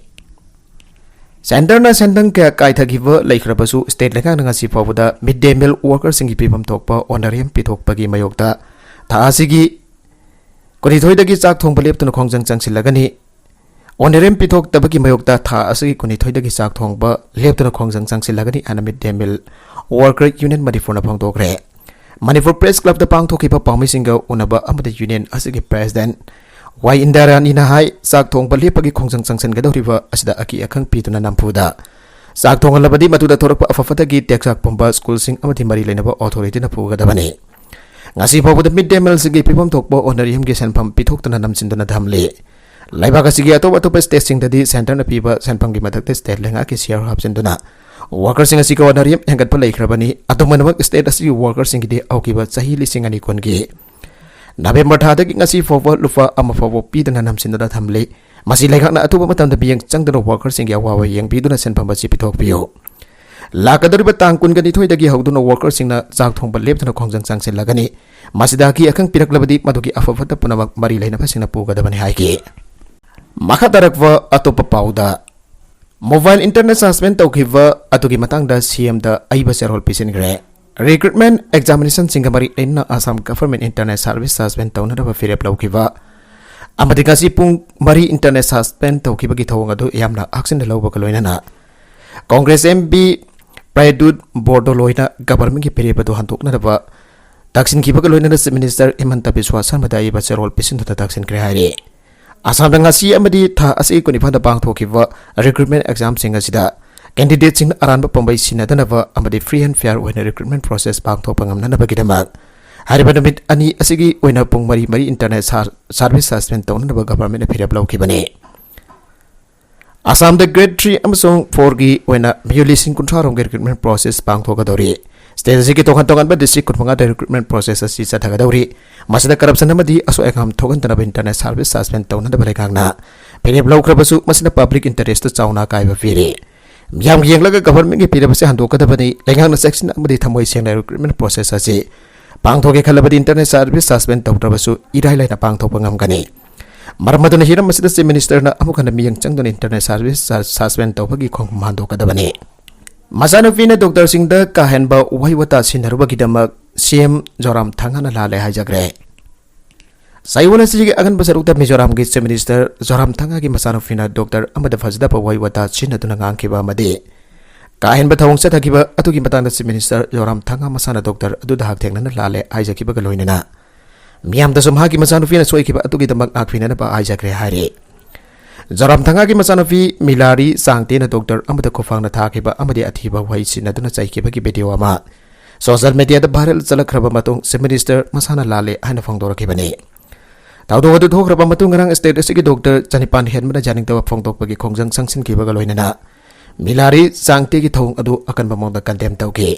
Centreꯅ ꯁꯦꯟꯗꯪ ꯀꯌꯥ ꯀꯥꯏꯊꯈꯤꯕ ꯂꯩꯈ꯭ꯔꯕꯁꯨ state ꯂꯩꯉꯥꯛꯅ ꯉꯁꯤ ꯐꯥꯎꯕꯗ mid day meal workerꯁꯤꯡꯒꯤ ꯄꯤꯐꯝ ꯊꯣꯛꯄ honorarium ꯄꯤꯊꯣꯛꯄꯒꯤ ꯃꯥꯌꯣꯛꯇ ꯊꯥ ꯑꯁꯤꯒꯤ ꯀꯨꯟꯅꯤꯊꯣꯏꯗꯒꯤ ꯆꯥꯛ ꯊꯣꯡꯕ ꯂꯦꯞꯇꯨꯅ ꯈꯣꯡꯖꯪ ꯆꯪꯁꯤꯜꯂꯒꯅꯤ꯫ Honorarium ꯄꯤꯊꯣꯛꯇꯕꯒꯤ ꯃꯥꯌꯣꯛꯇ ꯊꯥ ꯑꯁꯤꯒꯤ ꯀꯨꯟꯅꯤꯊꯣꯏꯗꯒꯤ ꯆꯥꯛ ꯊꯣꯡꯕ ꯂꯦꯞꯇꯨꯅ ꯈꯣꯡꯖꯪ ꯆꯪꯁꯤꯜꯂꯒꯅꯤ ꯍꯥꯏꯅ Mid Day Meal Worker Union ꯃꯅꯤꯄꯨꯔꯅ ꯐꯣꯡꯗꯣꯛꯈ꯭ꯔꯦ꯫ ꯃꯅꯤꯄꯨꯔ Press Clubꯇ ꯄꯥꯡꯊꯣꯛꯈꯤꯕ ꯄꯥꯎꯃꯤꯁꯤꯡꯒ ꯎꯅꯕ ꯑꯃꯗ union ꯑꯁꯤꯒꯤ president ꯋꯥꯏ ꯏꯟꯗꯤꯔꯥꯅꯤꯅ ꯍꯥꯏ, ꯆꯥꯛ ꯊꯣꯡꯕ ꯂꯦꯞꯄꯒꯤ ꯈꯣꯡꯖꯪ ꯆꯪꯁꯤꯟꯒꯗꯧꯔꯤꯕ ꯑꯁꯤꯗ ꯑꯀꯤ ꯑꯈꯪ ꯄꯤꯗꯨꯅ ꯅꯝꯐꯨꯗ ꯆꯥꯛ ꯊꯣꯡꯍꯜꯂꯕꯗꯤ ꯃꯗꯨꯗ ꯊꯣꯔꯛꯄ ꯑꯐ ꯐꯠꯇꯒꯤ ꯇꯦꯛꯆꯥꯛ ꯄꯨꯝꯕ ꯁ꯭ꯀꯨꯜꯁꯤꯡ ꯑꯃꯗꯤ ꯃꯔꯤ ꯂꯩꯅꯕ ꯑꯣꯊꯣꯔꯤꯇꯤꯅ ꯄꯨꯒꯗꯕꯅꯤ꯫ ꯉꯁꯤ ꯐꯥꯎꯕꯗ ꯃꯤꯗ ꯗꯦ ꯃꯤꯜꯁꯤꯡꯒꯤ ꯄꯤꯐꯝ ꯊꯣꯛꯄ ꯑꯣꯅꯔꯤꯌꯝꯒꯤ ꯁꯦꯟꯐꯝ ꯄꯤꯊꯣꯛꯇꯨꯅ ꯅꯝꯁꯤꯟꯗꯨꯅ ꯊꯝꯂꯤ꯫ ꯂꯩꯕꯥꯛ ꯑꯁꯤꯒꯤ ꯑꯇꯣꯞ ꯑꯇꯣꯞꯄ ꯁ꯭ꯇꯦꯠꯁꯤꯡꯗꯗꯤ ꯁꯦꯟꯇꯔꯅ ꯄꯤꯕ ꯁꯦꯟꯐꯝꯒꯤ ꯃꯊꯛꯇ ꯁ꯭ꯇꯦꯠ ꯂꯩꯉꯥꯛꯀꯤ ꯁꯤꯌꯥꯔ ꯍꯥꯞꯆꯤꯟꯗꯨꯅ ꯋꯥꯀꯔꯁꯤꯡ ꯑꯁꯤꯒ ꯑꯣꯅꯔꯤꯌꯝ ꯍꯦꯟꯒꯠꯄ ꯂꯩꯈ꯭ꯔꯕꯅꯤ꯫ ꯑꯗꯨꯝ ꯑꯣꯏꯅꯃꯛ, ꯁ꯭ꯇꯦꯠ ꯑꯁꯤꯒꯤ ꯋꯥꯀꯔꯁꯤꯡꯒꯤꯗꯤ ꯍꯧꯈꯤꯕ ꯆꯍꯤ ꯂꯤꯁꯤꯡ ꯑꯅꯤ ꯀꯨꯟꯒꯤ ꯅꯕꯦꯝꯕꯔ ꯊꯥꯗꯒꯤ ꯉꯁꯤ ꯐꯥꯎꯕ ꯂꯨꯄꯥ ꯑꯃ ꯐꯥꯎꯕ ꯄꯤꯗꯅ ꯅꯝꯁꯤꯟꯗꯨꯅ ꯊꯝꯂꯤ꯫ ꯃꯁꯤ ꯂꯩꯉꯥꯛꯅ ꯑꯊꯨꯕ ꯃꯇꯝꯗ ꯃꯤꯠꯌꯦꯡ ꯆꯪꯗꯨꯅ ꯋꯥꯀꯔꯁꯤꯡꯒꯤ ꯑꯋꯥꯕ ꯌꯦꯡꯕꯤꯗꯨꯅ ꯁꯦꯟꯐꯝ ꯑꯁꯤ ꯄꯤꯊꯣꯛꯄꯤꯌꯨ꯫ ꯂꯥꯛꯀꯗꯧꯔꯤꯕ ꯇꯥꯡ ꯀꯨꯟꯒ ꯅꯤꯊꯣꯏꯗꯒꯤ ꯍꯧꯗꯨꯅ ꯋꯥꯀꯔꯁꯤꯡꯅ ꯆꯥꯛ ꯊꯣꯡꯕ ꯂꯦꯞꯇꯅ ꯈꯣꯡꯖꯪ ꯆꯪꯁꯤꯜꯂꯒꯅꯤ꯫ ꯃꯁꯤꯗ ꯑꯀꯤ ꯑꯈꯪ ꯄꯤꯔꯛꯂꯕꯗꯤ ꯃꯗꯨꯒꯤ ꯑꯐ ꯐꯠꯇ ꯄꯨꯝꯅꯃꯛ ꯃꯔꯤ ꯂꯩꯅꯕꯁꯤꯡꯅ ꯄꯨꯒꯗꯕꯅꯤ ꯍꯥꯏꯈꯤ꯫ ꯃꯈꯥ ꯇꯥꯔꯛꯄ ꯑꯇꯣꯞꯄ ꯄꯥꯎꯗ, ꯃꯣꯕꯥꯏꯜ ꯏꯟꯇꯔꯅꯦꯠ ꯁꯁꯄꯦꯟ ꯇꯧꯈꯤꯕ ꯑꯗꯨꯒꯤ ꯃꯇꯥꯡꯗ ꯁꯤ ꯑꯦꯝꯗ ꯑꯏꯕ ꯆꯦꯔꯣꯜ ꯄꯤꯁꯤꯟꯈ꯭ꯔꯦ꯫ ꯔꯤꯀ꯭ꯔꯨꯠꯃꯦꯟ ꯑꯦꯛꯖꯥꯃꯤꯅꯦꯁꯟꯁꯤꯡꯒ ꯃꯔꯤ ꯂꯩꯅꯅ Assam government internet service suspend ꯇꯧꯅꯅꯕ ꯐꯤꯔꯦꯞ ꯂꯧꯈꯤꯕ ꯑꯃꯗꯤ ꯉꯁꯤ ꯄꯨꯡ ꯃꯔꯤ ꯏꯟꯇꯔꯅꯦꯠ ꯁꯁꯄꯦꯟ ꯇꯧꯈꯤꯕꯒꯤ ꯊꯧꯑꯣꯡ ꯑꯗꯨ ꯌꯥꯝꯅ ꯍꯛꯆꯤꯟꯅ ꯂꯧꯕꯒ ꯂꯣꯏꯅꯅ ꯀꯣꯡꯒ꯭ꯔꯦꯁ ꯑꯦꯝ ꯄꯤ ꯄ꯭ꯔꯗ꯭ꯌꯨꯠ ꯕꯣꯔꯗꯣꯂꯣꯏꯅ ꯒꯚꯔꯟꯃꯦꯟꯠꯀꯤ ꯐꯤꯔꯦꯞ ꯑꯗꯨ ꯍꯟꯗꯣꯛꯅꯅꯕ ꯇꯛꯁꯤꯟꯈꯤꯕꯒ ꯂꯣꯏꯅꯅ ꯆꯤꯐ ꯃꯤꯅꯤꯁꯇꯔ ꯍꯤꯃꯟꯇ ꯕꯤꯁ꯭ꯋꯥ ꯁꯔꯃꯗ ꯑꯏꯕ ꯆꯦꯔꯣꯜ ꯄꯤꯁꯤꯟꯗꯨꯅ ꯇꯛꯁꯤꯟꯈ꯭ꯔꯦ ꯍꯥꯏꯔꯤ꯫ ꯑꯁꯥꯝꯗ ꯉꯁꯤ ꯑꯃꯗꯤ ꯊꯥ ꯑꯁꯤꯒꯤ ꯀꯨꯟꯅꯤꯄꯥꯟꯗ ꯄꯥꯡꯊꯣꯛꯈꯤꯕ ꯔꯤꯀ꯭ꯔꯨꯠꯃꯦꯟꯠ ꯑꯦꯛꯖꯥꯝꯁꯤꯡ ꯑꯁꯤꯗ ꯀꯦꯟꯗꯤꯗꯦꯠꯁꯤꯡꯅ ꯑꯔꯥꯟꯕ ꯄꯥꯝꯕꯩ ꯁꯤꯟꯅꯗꯅꯕ ꯑꯃꯗꯤ ꯐ꯭ꯔꯤ ꯑꯦꯟ ꯐꯤꯌꯔ ꯑꯣꯏꯅ ꯔꯤꯀ꯭ꯔꯨꯠꯃꯦꯟꯠ ꯄ꯭ꯔꯣꯁꯦꯁ ꯄꯥꯡꯊꯣꯛꯄ ꯉꯝꯅꯅꯕꯒꯤꯗꯃꯛ ꯍꯥꯏꯔꯤꯕ ꯅꯨꯃꯤꯠ ꯑꯅꯤ ꯑꯁꯤꯒꯤ ꯑꯣꯏꯅ ꯄꯨꯡ ꯃꯔꯤ ꯃꯔꯤ ꯏꯟꯇꯔꯅꯦꯠ ꯁꯥꯔ-, ꯁꯥꯔꯚꯤꯁ ꯁꯁꯄꯦꯟ ꯇꯧꯅꯅꯕ ꯒꯚꯔꯟꯃꯦꯟꯠꯅ ꯐꯤꯔꯦꯞ ꯂꯧꯈꯤꯕꯅꯤ꯫ ꯑꯁꯥꯝꯗ ꯒ꯭ꯔꯦꯗ ꯊ꯭ꯔꯤ ꯑꯃꯁꯨꯡ ꯐꯣꯔꯒꯤ ꯑꯣꯏꯅ ꯃꯤꯑꯣꯏ ꯂꯤꯁꯤꯡ ꯀꯨꯟꯊ꯭ꯔꯥ ꯔꯣꯝꯒꯤ ꯔꯤꯀ꯭ꯔꯨꯠꯃꯦꯟꯠ ꯄ꯭ꯔꯣꯁꯦꯁ ꯄꯥꯡꯊꯣꯛꯀꯗꯧꯔꯤ꯫ ꯁ꯭ꯇꯦꯠ ꯑꯁꯤꯒꯤ ꯇꯣꯉꯥꯟ ꯇꯣꯉꯥꯟꯕ ꯗꯤꯁꯇ꯭ꯔꯤꯛ ꯀꯨꯟꯃꯉꯥꯗ ꯔꯤꯀ꯭ꯔꯨꯠꯃꯦꯟꯠ ꯄ꯭ꯔꯣꯁꯦꯁ ꯑꯁꯤ ꯆꯠꯊꯒꯗꯧꯔꯤ꯫ ꯃꯁꯤꯗ ꯀꯔꯞꯁꯟ ꯑꯃꯗꯤ ꯑꯁꯣꯏ ꯑꯉꯥꯝ ꯊꯣꯛꯍꯟꯗꯅꯕ ꯏꯟꯇꯔꯅꯦꯠ ꯁꯥꯔꯚꯤꯁ ꯁꯁꯄꯦꯟ ꯇꯧꯅꯅꯕ ꯂꯩꯉꯥꯛꯅ ꯐꯤꯔꯦꯞ ꯂꯧꯈ꯭ꯔꯕꯁꯨ ꯃꯁꯤꯅ ꯄꯕ꯭ꯂꯤꯛ ꯏꯟꯇꯔꯦꯁꯇ ꯆꯥꯎꯅ ꯑꯀꯥꯏꯕ ꯄꯤꯔꯤ꯫ ꯃꯤꯌꯥꯝꯒꯤ ꯌꯦꯡꯂꯒ ꯒꯚꯔꯟꯃꯦꯟꯠꯀꯤ ꯄꯤꯔꯕ ꯑꯁꯤ ꯍꯟꯗꯣꯛꯀꯗꯕꯅꯤ꯫ ꯂꯩꯉꯥꯛꯅ ꯆꯦꯛꯁꯤꯟꯅ ꯑꯃꯗꯤ ꯊꯃꯣꯏ ꯁꯦꯡꯅ ꯔꯤꯀ꯭ꯔꯨꯠꯃꯦꯟꯠ ꯄ꯭ꯔꯣꯁꯦꯁ ꯑꯁꯤ ꯄꯥꯡꯊꯣꯛꯀꯦ ꯈꯜꯂꯕꯗꯤ ꯏꯟꯇꯔꯅꯦꯠ ꯁꯥꯔꯚꯤꯁ ꯁꯁꯄꯦꯟ ꯇꯧꯗ꯭ꯔꯕꯁꯨ ꯏꯔꯥꯏ ꯂꯥꯏꯅ ꯄꯥꯡꯊꯣꯛꯄ ꯉꯝꯒꯅꯤ꯫ ꯃꯔꯝ ꯑꯗꯨꯅ ꯍꯤꯔꯝ ꯑꯁꯤꯗ ꯆꯤꯐ ꯃꯤꯅꯤꯁꯇꯔꯅ ꯑꯃꯨꯛ ꯍꯟꯅ ꯃꯤꯠꯌꯦꯡ ꯆꯪꯗꯨꯅ ꯏꯟꯇꯔꯅꯦꯠ ꯁꯥꯔꯚꯤꯁ ꯁ-, ꯁꯁꯄꯦꯟ ꯇꯧꯕꯒꯤ ꯈꯣꯡꯐꯝ ꯍꯟꯗꯣꯛꯀꯗꯕꯅꯤ꯫ ꯃꯆꯥꯅꯨꯄꯤꯅ ꯗꯣꯛꯇꯔꯁꯤꯡꯗ ꯀꯥ ꯍꯦꯟꯕ ꯋꯥꯍꯩ ꯋꯥꯇꯥ ꯁꯤꯖꯤꯟꯅꯔꯨꯕꯒꯤꯗꯃꯛ ꯁꯤ ꯑꯦꯝ ꯖꯣꯔꯥꯝ ꯊꯪꯒꯥꯅ ꯂꯥꯜꯂꯦ ꯍꯥꯏꯖꯈ꯭ꯔꯦ꯫ ꯆꯌꯣꯜ ꯑꯁꯤꯒꯤ ꯑꯉꯟꯕ ꯁꯔꯨꯛꯇ ꯃꯤꯖꯣꯔꯥꯝꯒꯤ ꯆꯤꯐ ꯃꯤꯅꯤꯁꯇꯔ ꯖꯣꯔꯥꯝ ꯊꯪꯒꯥꯒꯤ ꯃꯆꯥꯅꯨꯄꯤꯅ ꯗꯣꯛꯇꯔ ꯑꯃꯗ ꯐꯖꯗꯕ ꯋꯥꯍꯩ ꯋꯥꯇꯥ ꯁꯤꯖꯤꯟꯅꯗꯨꯅ ꯉꯥꯡꯈꯤꯕ ꯑꯃꯗꯤ ꯀꯥ ꯍꯦꯟꯕ ꯊꯧꯑꯣꯡ ꯆꯠꯊꯈꯤꯕ ꯑꯗꯨꯒꯤ ꯃꯇꯥꯡꯗ ꯆꯤꯐ ꯃꯤꯅꯤꯁꯇꯔ ꯖꯣꯔꯥꯝ ꯊꯪꯒꯥ ꯃꯁꯥꯅ ꯗꯣꯛꯇꯔ ꯑꯗꯨꯗ ꯍꯛꯊꯦꯡꯅꯅ ꯂꯥꯜꯂꯦ ꯍꯥꯏꯖꯈꯤꯕꯒ ꯂꯣꯏꯅꯅ ꯃꯤꯌꯥꯝꯗꯁꯨ ꯃꯍꯥꯛꯀꯤ ꯃꯆꯥꯅꯨꯄꯤꯅ ꯁꯣꯏꯈꯤꯕ ꯑꯗꯨꯒꯤꯗꯃꯛ ꯉꯥꯛꯄꯤꯅꯅꯕ ꯍꯥꯏꯖꯈ꯭ꯔꯦ ꯍꯥꯏꯔꯤ꯫ ꯖꯣꯔꯥꯝ ꯊꯪꯒꯥꯒꯤ ꯃꯆꯥꯅꯨꯄꯤ ꯃꯤꯂꯥꯔꯤ ꯆꯥꯡꯇꯦꯅ ꯗꯣꯛꯇꯔ ꯑꯃꯗ ꯈꯨꯐꯥꯡꯅ ꯊꯥꯈꯤꯕ ꯑꯃꯗꯤ ꯑꯊꯤꯕ ꯋꯥꯍꯩ ꯁꯤꯖꯤꯟꯅꯗꯨꯅ ꯆꯩꯈꯤꯕꯒꯤ ꯚꯤꯗꯤꯑꯣ ꯑꯃ ꯁꯣꯁꯤꯌꯦꯜ ꯃꯤꯗꯤꯌꯥꯗ ꯚꯥꯏꯔꯦꯜ ꯆꯠꯂꯛꯈ꯭ꯔꯕ ꯃꯇꯨꯡ ꯆꯤꯐ ꯃꯤꯅꯤꯁꯇꯔ ꯃꯁꯥꯅ ꯂꯥꯜꯂꯦ ꯍꯥꯏꯅ ꯐꯣꯡꯗꯣꯔꯛꯈꯤꯕꯅꯤ꯫ ꯊꯧꯗꯣꯛ ꯑꯗꯨ ꯊꯣꯛꯈ꯭ꯔꯕ ꯃꯇꯨꯡ ꯉꯔꯥꯡ ꯁ꯭ꯇꯦꯠ ꯑꯁꯤꯒꯤ ꯗꯣꯛꯇꯔ ꯆꯅꯤꯄꯥꯟ ꯍꯦꯟꯕꯅ ꯌꯥꯅꯤꯡꯗꯕ ꯐꯣꯡꯗꯣꯛꯄꯒꯤ ꯈꯣꯡꯖꯪ ꯆꯪꯁꯤꯟꯈꯤꯕꯒ ꯂꯣꯏꯅꯅ ꯃꯤꯂꯥꯔꯤ ꯆꯥꯡꯇꯦꯒꯤ ꯊꯧꯑꯣꯡ ꯑꯗꯨ ꯑꯀꯟꯕ ꯃꯑꯣꯡꯗ ꯀꯟꯗꯦꯝ ꯇꯧꯈꯤ꯫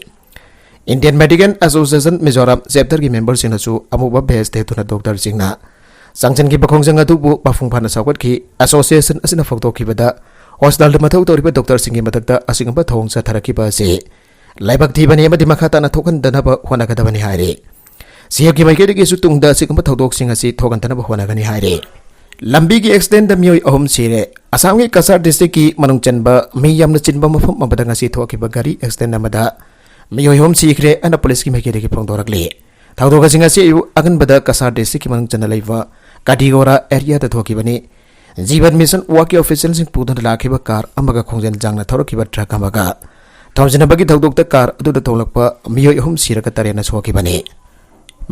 ꯏꯟꯗꯤꯌꯟ ꯃꯦꯗꯤꯀꯦꯜ ꯑꯦꯁꯣꯁꯤꯌꯦꯁꯟ ꯃꯤꯖꯣꯔꯥꯝ ꯆꯦꯞꯇꯔꯒꯤ ꯃꯦꯝꯕꯔꯁꯤꯡꯅꯁꯨ ꯑꯃꯨꯕ ꯚꯦꯁ ꯁꯦꯠꯇꯨꯅ ꯗꯣꯛꯇꯔꯁꯤꯡꯅ ꯆꯪꯁꯤꯟꯈꯤꯕ ꯈꯣꯡꯖꯪ ꯑꯗꯨꯕꯨ ꯃꯄꯨꯡ ꯐꯥꯅ ꯁꯧꯒꯠꯈꯤ꯫ ꯑꯦꯁꯣꯁꯤꯌꯦꯁꯟ ꯑꯁꯤꯅ ꯐꯣꯡꯗꯣꯛꯈꯤꯕꯗ ꯍꯣꯁꯄꯤꯇꯥꯜꯗ ꯃꯊꯧ ꯇꯧꯔꯤꯕ ꯗꯣꯛꯇꯔꯁꯤꯡꯒꯤ ꯃꯊꯛꯇ ꯑꯁꯤꯒꯨꯝꯕ ꯊꯧꯑꯣꯡ ꯆꯠꯊꯔꯛꯈꯤꯕ ꯑꯁꯤ ꯂꯥꯏꯕꯛ ꯊꯤꯕꯅꯤ ꯑꯃꯗꯤ ꯃꯈꯥ ꯇꯥꯅ ꯊꯣꯛꯍꯟꯗꯅꯕ ꯍꯣꯠꯅꯒꯗꯕꯅꯤ ꯍꯥꯏꯔꯤ꯫ ꯁꯤꯑꯦꯞꯀꯤ ꯃꯥꯏꯀꯩꯗꯒꯤꯁꯨ ꯇꯨꯡꯗ ꯑꯁꯤꯒꯨꯝꯕ ꯊꯧꯗꯣꯛꯁꯤꯡ ꯑꯁꯤ ꯊꯣꯛꯍꯟꯗꯅꯕ ꯍꯣꯠꯅꯒꯅꯤ ꯍꯥꯏꯔꯤ꯫ ꯂꯝꯕꯤꯒꯤ ꯑꯦꯛꯁꯤꯗꯦꯟꯗ ꯃꯤꯑꯣꯏ ꯑꯍꯨꯝ ꯁꯤꯔꯦ꯫ ꯑꯁꯥꯝꯒꯤ ꯀꯁꯥꯔ ꯗꯤꯁꯇ꯭ꯔꯤꯛꯀꯤ ꯃꯅꯨꯡ ꯆꯟꯕ ꯃꯤ ꯌꯥꯝꯅ ꯆꯤꯟꯕ ꯃꯐꯝ ꯑꯃꯗ ꯉꯁꯤ ꯊꯣꯛꯈꯤꯕ ꯒꯥꯔꯤ ꯑꯦꯛꯁꯤꯗꯦꯟ ꯑꯃꯗ ꯃꯤꯑꯣꯏ ꯑꯍꯨꯝ ꯁꯤꯈ꯭ꯔꯦ ꯍꯥꯏꯅ ꯄꯨꯂꯤꯁꯀꯤ ꯃꯥꯏꯀꯩꯗꯒꯤ ꯐꯣꯡꯗꯣꯔꯛꯂꯤ꯫ ꯊꯧꯗꯣꯛ ꯑꯁꯤ ꯉꯁꯤ ꯑꯌꯨꯛ ꯑꯉꯟꯕꯗ ꯀꯁꯥꯔ ꯗꯤꯁꯇ꯭ꯔꯤꯛꯀꯤ ꯃꯅꯨꯡ ꯆꯟꯅ ꯂꯩꯕ ꯀꯥꯗꯤꯒꯣꯔꯥ ꯑꯦꯔꯤꯌꯥꯗ ꯊꯣꯛꯈꯤꯕꯅꯤ꯫ ꯖꯤꯕꯟ ꯃꯤꯁꯟ ꯋꯥꯛꯀꯤ ꯑꯣꯐꯤꯁꯤꯌꯦꯜꯁꯤꯡ ꯄꯨꯗꯨꯅ ꯂꯥꯛꯈꯤꯕ ꯀꯥꯔ ꯑꯃꯒ ꯈꯣꯡꯖꯦꯜ ꯖꯥꯡꯅ ꯊꯧꯔꯛꯈꯤꯕ ꯇ꯭ꯔꯛ ꯑꯃꯒ ꯊꯣꯝꯖꯤꯟꯅꯕꯒꯤ ꯊꯧꯗꯣꯛꯇ ꯀꯥꯔ ꯑꯗꯨꯗ ꯇꯣꯡꯂꯛꯄ ꯃꯤꯑꯣꯏ ꯑꯍꯨꯝ ꯁꯤꯔꯒ ꯇꯔꯦꯠꯅ ꯁꯣꯛꯈꯤꯕꯅꯤ꯫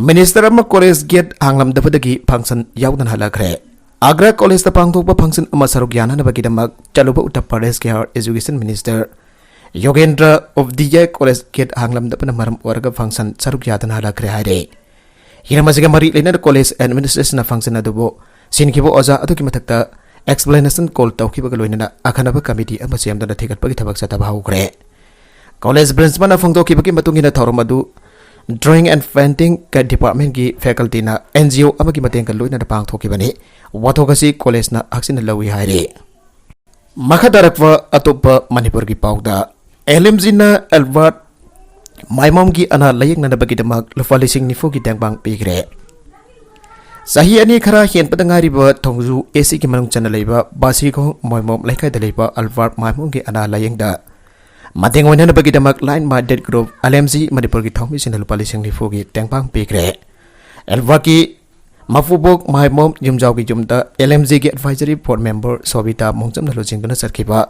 ꯃꯤꯅꯤꯁꯇꯔ ꯑꯃ ꯀꯣꯂꯦꯖ ꯒꯦꯠ ꯍꯥꯡꯂꯝꯗꯕꯗꯒꯤ ꯐꯪꯁꯟ ꯌꯥꯎꯗꯅ ꯍꯜꯂꯛꯈ꯭ꯔꯦ꯫ ꯑꯒ꯭ꯔꯥ ꯀꯣꯂꯦꯖꯇ ꯄꯥꯡꯊꯣꯛꯄ ꯐꯪꯁꯟ ꯑꯃ ꯁꯔꯨꯛ ꯌꯥꯅꯅꯕꯒꯤꯗꯃꯛ ꯆꯠꯂꯨꯕ ꯎꯠꯇꯔ ꯄ꯭ꯔꯗꯦꯁꯀꯤ higher education minister Yogendra Upadhyay college gate ꯍꯥꯡꯂꯝꯗꯕꯅ ꯃꯔꯝ ꯑꯣꯏꯔꯒ ꯐꯪꯁꯟ ꯁꯔꯨꯛ ꯌꯥꯗꯅ ꯍꯜꯂꯛꯈ꯭ꯔꯦ ꯍꯥꯏꯔꯦ꯫ ꯍꯤꯔꯝ ꯑꯁꯤꯒ ꯃꯔꯤ ꯂꯩꯅꯅ ꯀꯣꯂꯦꯖ ꯑꯦꯗꯃꯤꯅꯤꯁꯇ꯭ꯔꯦꯁꯟꯅ ꯐꯪꯁꯟ ꯑꯗꯨꯕꯨ ꯁꯤꯟꯈꯤꯕ ꯑꯣꯖꯥ ꯑꯗꯨꯒꯤ ꯃꯊꯛꯇ ꯑꯦꯛꯁꯄ꯭ꯂꯦꯅꯦꯁꯟ ꯀꯣꯜ ꯇꯧꯈꯤꯕꯒ ꯂꯣꯏꯅꯅ ꯑꯈꯟꯅꯕ ꯀꯃꯤꯇꯤ ꯑꯃ ꯁꯦꯝꯗꯨꯅ ꯊꯤꯒꯠꯄꯒꯤ ꯊꯕꯛ ꯆꯠꯊꯕ ꯍꯧꯈ꯭ꯔꯦ꯫ ꯀꯣꯂꯦꯖ ꯄ꯭ꯔꯤꯟꯁꯤꯄꯥꯜꯅ ꯐꯣꯡꯗꯣꯛꯈꯤꯕꯒꯤ ꯃꯇꯨꯡ ꯏꯟꯅ ꯊꯧꯔꯝ ꯑꯗꯨ ꯗ꯭ꯔꯣꯌꯤꯡ ꯑꯦꯟ ꯄꯦꯟꯇꯤꯡ ꯗꯤꯄꯥꯔꯠꯃꯦꯟꯒꯤ ꯐꯦꯀꯜꯇꯤꯅ ꯑꯦꯟ ꯖꯤ ꯑꯣ ꯑꯃꯒꯤ ꯃꯇꯦꯡꯒ ꯂꯣꯏꯅꯅ ꯄꯥꯡꯊꯣꯛꯈꯤꯕꯅꯤ꯫ ꯋꯥꯊꯣꯛ ꯑꯁꯤ ꯀꯣꯂꯦꯖꯅ ꯍꯛꯆꯤꯟꯅ ꯂꯧꯏ ꯍꯥꯏꯔꯤ꯫ ꯃꯈꯥ ꯇꯥꯔꯛꯄ ꯑꯇꯣꯞꯄ ꯃꯅꯤꯄꯨꯔꯒꯤ ꯄꯥꯎꯗ, ꯑꯦꯜ ꯑꯦꯝ ꯖꯤꯅ ꯑꯦꯜꯕꯥꯔꯠ ꯃꯥꯏꯃꯣꯝꯒꯤ ꯑꯅꯥ ꯂꯥꯌꯦꯡꯅꯅꯕꯒꯤꯗꯃꯛ ꯂꯨꯄꯥ ꯂꯤꯁꯤꯡ ꯅꯤꯐꯨꯒꯤ ꯇꯦꯡꯕꯥꯡ ꯄꯤꯈ꯭ꯔꯦ꯫ ꯆꯍꯤ ꯑꯅꯤ ꯈꯔ ꯍꯦꯟꯕꯗ ꯉꯥꯏꯔꯤꯕ ꯊꯣꯡꯖꯨ ꯑꯦ ꯁꯤꯒꯤ ꯃꯅꯨꯡ ꯆꯟꯅ ꯂꯩꯕ ꯕꯥꯁꯤꯈꯣꯡ ꯃꯣꯏꯃꯣꯝ ꯂꯩꯀꯥꯏꯗ ꯂꯩꯕ ꯑꯜꯕꯥꯔꯠ ꯃꯥꯏꯃꯣꯝꯒꯤ ꯑꯅꯥ ꯂꯥꯌꯦꯡꯗ ꯃꯇꯦꯡ ꯑꯣꯏꯅꯅꯕꯒꯤꯗꯃꯛ like minded group L M G ꯃꯅꯤꯄꯨꯔꯒꯤ ꯊꯧꯃꯤꯁꯤꯡꯅ ꯂꯨꯄꯥ ꯂꯤꯁꯤꯡ ꯅꯤꯐꯨꯒꯤ ꯇꯦꯡꯕꯥꯡ ꯄꯤꯈ꯭ꯔꯦ꯫ ꯑꯦꯜꯕꯥꯔꯠꯀꯤ ꯃꯄꯨꯕꯣꯛ ꯃꯥꯏꯃꯣꯝ ꯌꯨꯝꯖꯥꯎꯒꯤ ꯌꯨꯝꯗ ꯑꯦꯜ ꯑꯦꯝ ꯖꯤꯒꯤ ꯑꯦꯗꯚꯥꯏꯖꯔꯤ ꯕꯣꯔꯗ ꯃꯦꯝꯕꯔ ꯁꯣꯕꯤꯇꯥ ꯃꯣꯡꯖꯝꯅ ꯂꯨꯆꯤꯡꯗꯨꯅ ꯆꯠꯈꯤꯕ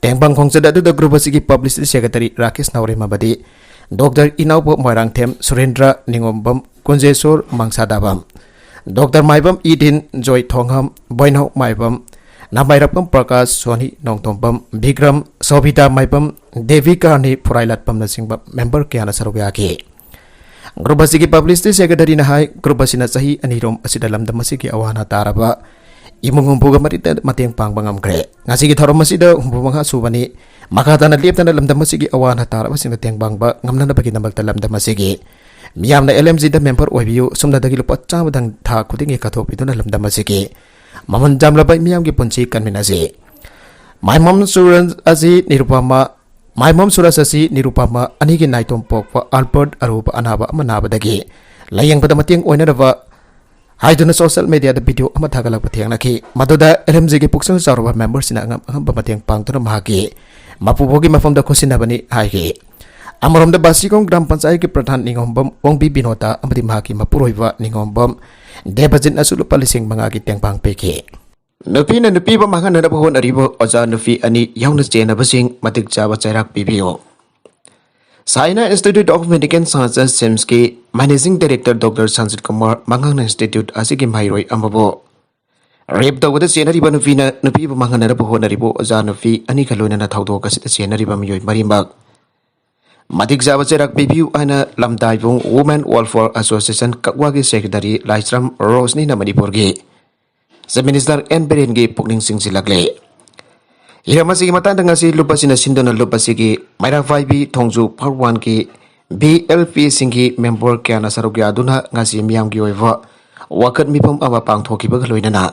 ꯇꯦꯡꯕꯥꯡ ꯈꯣꯡꯆꯠ ꯑꯗꯨꯗ ꯒ꯭ꯔꯨꯞ ꯑꯁꯤꯒꯤ ꯄꯕ꯭ꯂꯤꯁꯤꯇꯤ ꯁꯦꯀ꯭ꯔꯦꯇꯔꯤ ꯔꯥꯀꯦꯁ ꯅꯥꯎꯔꯦꯝ ꯑꯃꯗꯤ ꯗꯣꯛꯇꯔ ꯏꯅꯥꯎꯕ ꯃꯣꯏꯔꯥꯡꯊꯦꯝ, ꯁꯨꯔꯦꯟꯗ꯭ꯔ ꯅꯤꯉꯣꯝꯕꯝ, ꯀꯨꯟꯖꯦꯁꯣꯔ ꯃꯪꯁꯥꯗꯥꯕꯝ, ꯗꯣꯛꯇꯔ ꯃꯥꯏꯕꯝ ꯏꯗꯤꯟ, ꯖꯣꯏ ꯊꯣꯡꯍꯝ, ꯕꯣꯏꯅꯥꯎ ꯃꯥꯏꯕꯝ, ꯅꯥꯃꯥꯏꯔꯞꯄꯝ ꯄ꯭ꯔꯀꯥꯁ, ꯁꯣꯅꯤ ꯅꯣꯡꯊꯣꯝꯕꯝ, ꯕꯤꯀ꯭ꯔꯝ, ꯁꯣꯕꯤꯇꯥ ꯃꯥꯏꯕꯝ, ꯗꯦꯕꯤ ꯀꯥꯔꯅꯤ ꯐꯨꯔꯥꯏꯂꯥꯠꯄꯝꯅꯆꯤꯡꯕ ꯃꯦꯝꯕꯔ ꯀꯌꯥꯅ ꯁꯔꯨꯛ ꯌꯥꯈꯤ꯫ ꯒ꯭ꯔꯨꯞ ꯑꯁꯤꯒꯤ ꯄꯕ꯭ꯂꯤꯁꯤꯇꯤ ꯁꯦꯀ꯭ꯔꯦꯇꯔꯤꯅ ꯍꯥꯏ, ꯒ꯭ꯔꯨꯞ ꯑꯁꯤꯅ ꯆꯍꯤ ꯑꯅꯤꯔꯣꯝ ꯑꯁꯤꯗ ꯂꯝꯗꯝ ꯑꯁꯤꯒꯤ ꯑꯋꯥ ꯑꯅꯥ ꯇꯥꯔꯕ ꯏꯃꯨꯡ ꯍꯨꯝꯐꯨꯒ ꯃꯔꯤꯗ ꯃꯇꯦꯡ ꯄꯥꯡꯕ ꯉꯝꯈ꯭ꯔꯦ꯫ ꯉꯁꯤꯒꯤ ꯊꯧꯔꯝ ꯑꯁꯤꯗ ꯍꯨꯝꯐꯨ ꯃꯉꯥ ꯁꯨꯕꯅꯤ꯫ ꯃꯈꯥ ꯇꯥꯅ ꯂꯦꯞꯇꯅ ꯂꯝꯗꯝ ꯑꯁꯤꯒꯤ ꯑꯋꯥ ꯑꯅꯥ ꯇꯥꯔꯕꯁꯤꯡꯗ ꯇꯦꯡ ꯄꯥꯡꯕ ꯉꯝꯅꯅꯕꯒꯤꯗꯃꯛꯇ ꯂꯝꯗꯝ ꯑꯁꯤꯒꯤ ꯃꯤꯌꯥꯝꯅ ꯑꯦꯜ ꯑꯦꯝ ꯖꯤꯗ ꯃꯦꯝꯕꯔ ꯑꯣꯏꯕꯤꯌꯨ, ꯁꯨꯞꯅꯗꯒꯤ ꯂꯨꯄꯥ ꯆꯥꯝꯃꯗꯪ ꯊꯥ ꯈꯨꯗꯤꯡꯒꯤ ꯀꯠꯊꯣꯛꯄꯤꯗꯨꯅ ꯂꯝꯗꯝ ꯑꯁꯤꯒꯤ ꯃꯃꯜ ꯌꯥꯝꯂꯕ ꯃꯤꯌꯥꯝꯒꯤ ꯄꯨꯟꯁꯤ ꯀꯟꯃꯤꯟꯅꯁꯤ꯫ ꯃꯥꯏꯃꯝ ꯁꯨꯔꯟ ꯑꯁꯤ ꯅꯤꯔꯨꯄꯃ, ꯃꯥꯏꯃꯝ ꯁꯨꯔꯁ ꯑꯁꯤ ꯅꯤꯔꯨꯄꯃ ꯑꯅꯤꯒꯤ ꯅꯥꯏꯇꯣꯝ ꯄꯣꯛꯄ ꯑꯜꯕꯔꯠ ꯑꯔꯨꯕ ꯑꯅꯥꯕ ꯑꯃ ꯅꯥꯕꯗꯒꯤ ꯂꯥꯌꯦꯡꯕꯗ ꯃꯇꯦꯡ ꯑꯣꯏꯅꯅꯕ ꯍꯥꯏꯗꯨꯅ ꯁꯣꯁꯤꯌꯦꯜ ꯃꯦꯗꯤꯌꯥꯗ ꯚꯤꯗꯤꯑꯣ ꯑꯃ ꯊꯥꯒꯠꯂꯛꯄ ꯊꯦꯡꯅꯈꯤ꯫ ꯃꯗꯨꯗ ꯑꯦꯜ ꯑꯦꯝ ꯖꯤꯒꯤ ꯄꯨꯛꯆꯦꯜ ꯆꯥꯎꯔꯕ ꯃꯦꯝꯕꯔꯁꯤꯡꯅ ꯑꯉꯝ ꯑꯉꯝꯕ ꯃꯇꯦꯡ ꯄꯥꯡꯗꯨꯅ ꯃꯍꯥꯛꯀꯤ ꯃꯄꯨꯕꯣꯛꯀꯤ ꯃꯐꯝꯗ ꯈꯨꯠꯁꯤꯟꯅꯕꯅꯤ ꯍꯥꯏꯈꯤ꯫ ꯑꯃꯔꯣꯝꯗ ꯕꯥꯁꯤꯈꯣꯡ ꯒ꯭ꯔꯥꯝ ꯄꯟꯆꯥꯌꯠꯀꯤ ꯄ꯭ꯔꯙꯥꯟ ꯅꯤꯉꯣꯝꯕꯝ ꯑꯣꯡꯕꯤ ꯕꯤꯅꯣꯗꯥ ꯑꯃꯗꯤ ꯃꯍꯥꯛꯀꯤ ꯃꯄꯨꯔꯣꯏꯕ ꯅꯤꯉꯣꯝꯕꯝ ꯗꯦꯕꯖꯤꯠꯅꯁꯨ ꯂꯨꯄꯥ ꯂꯤꯁꯤꯡ ꯃꯉꯥꯒꯤ ꯇꯦꯡꯄꯥꯡ ꯄꯤꯈꯤ꯫ ꯅꯨꯄꯤꯅ ꯅꯨꯄꯤꯕꯨ ꯃꯥꯡꯍꯟꯅꯅꯕ ꯍꯣꯠꯅꯔꯤꯕ ꯑꯣꯖꯥ ꯅꯨꯄꯤ ꯑꯅꯤ ꯌꯥꯎꯅ ꯆꯦꯟꯅꯕꯁꯤꯡ ꯃꯇꯤꯛ ꯆꯥꯕ ꯆꯩꯔꯥꯛ ꯄꯤꯕꯤꯌꯨ꯫ Saina Institute of Medical Sciences, ꯁꯤꯝꯁꯀꯤ Managing Director doctor Sanjit Kumar ꯃꯉꯥꯡꯅ ꯏꯟꯁꯇꯤꯇ꯭ꯌꯨꯠ ꯑꯁꯤꯒꯤ ꯃꯍꯩꯔꯣꯏ ꯑꯃꯕꯨ ꯔꯦꯞ ꯇꯧꯕꯗ ꯆꯦꯟꯅꯔꯤꯕ ꯅꯨꯄꯤꯅ ꯅꯨꯄꯤꯕꯨ ꯃꯥꯡꯍꯟꯅꯅꯕ ꯍꯣꯠꯅꯔꯤꯕ ꯑꯣꯖꯥ ꯅꯨꯄꯤ ꯑꯅꯤꯒ ꯂꯣꯏꯅꯅ ꯊꯧꯗꯣꯛ ꯑꯁꯤꯗ ꯆꯦꯟꯅꯔꯤꯕ ꯃꯤꯑꯣꯏ ꯃꯔꯤꯃꯛ ꯃꯇꯤꯛ ꯆꯥꯕ ꯆꯩꯔꯥꯛ ꯄꯤꯕꯤꯌꯨ ꯍꯥꯏꯅ ꯂꯝꯗꯥꯏꯕꯨꯡ Women Welfare Association ꯀꯛꯋꯥꯒꯤ ꯁꯦꯀ꯭ꯔꯦꯇꯔꯤ ꯂꯥꯏꯁ꯭ꯔꯝ ꯔꯣꯁꯅꯤꯅ ꯃꯅꯤꯄꯨꯔꯒꯤ ꯆꯤꯐ ꯃꯤꯅꯤꯁꯇꯔ ꯑꯦꯟ ꯕꯤꯔꯦꯟꯒꯤ ꯄꯨꯛꯅꯤꯡ ꯆꯤꯡꯁꯤꯜꯂꯛꯂꯦ꯫ ꯍꯤꯔꯝ ꯑꯁꯤꯒꯤ ꯃꯇꯥꯡꯗ ꯉꯁꯤ ꯂꯨꯞ ꯑꯁꯤꯅ ꯁꯤꯟꯗꯨꯅ ꯂꯨꯞ ꯑꯁꯤꯒꯤ ꯃꯩꯔꯥ ꯄꯥꯏꯕꯤ ꯊꯣꯡꯖꯨ ꯐꯥꯔ ꯋꯥꯟꯒꯤ ꯕꯤ ꯑꯦꯜ ꯄꯤ ꯁꯤꯡꯒꯤ ꯃꯦꯝꯕꯔ ꯀꯌꯥꯅ ꯁꯔꯨꯛ ꯌꯥꯗꯨꯅ ꯉꯁꯤ ꯃꯤꯌꯥꯝꯒꯤ ꯑꯣꯏꯕ ꯋꯥꯀꯠ ꯃꯤꯐꯝ ꯑꯃ ꯄꯥꯡꯊꯣꯛꯈꯤꯕꯒ ꯂꯣꯏꯅꯅ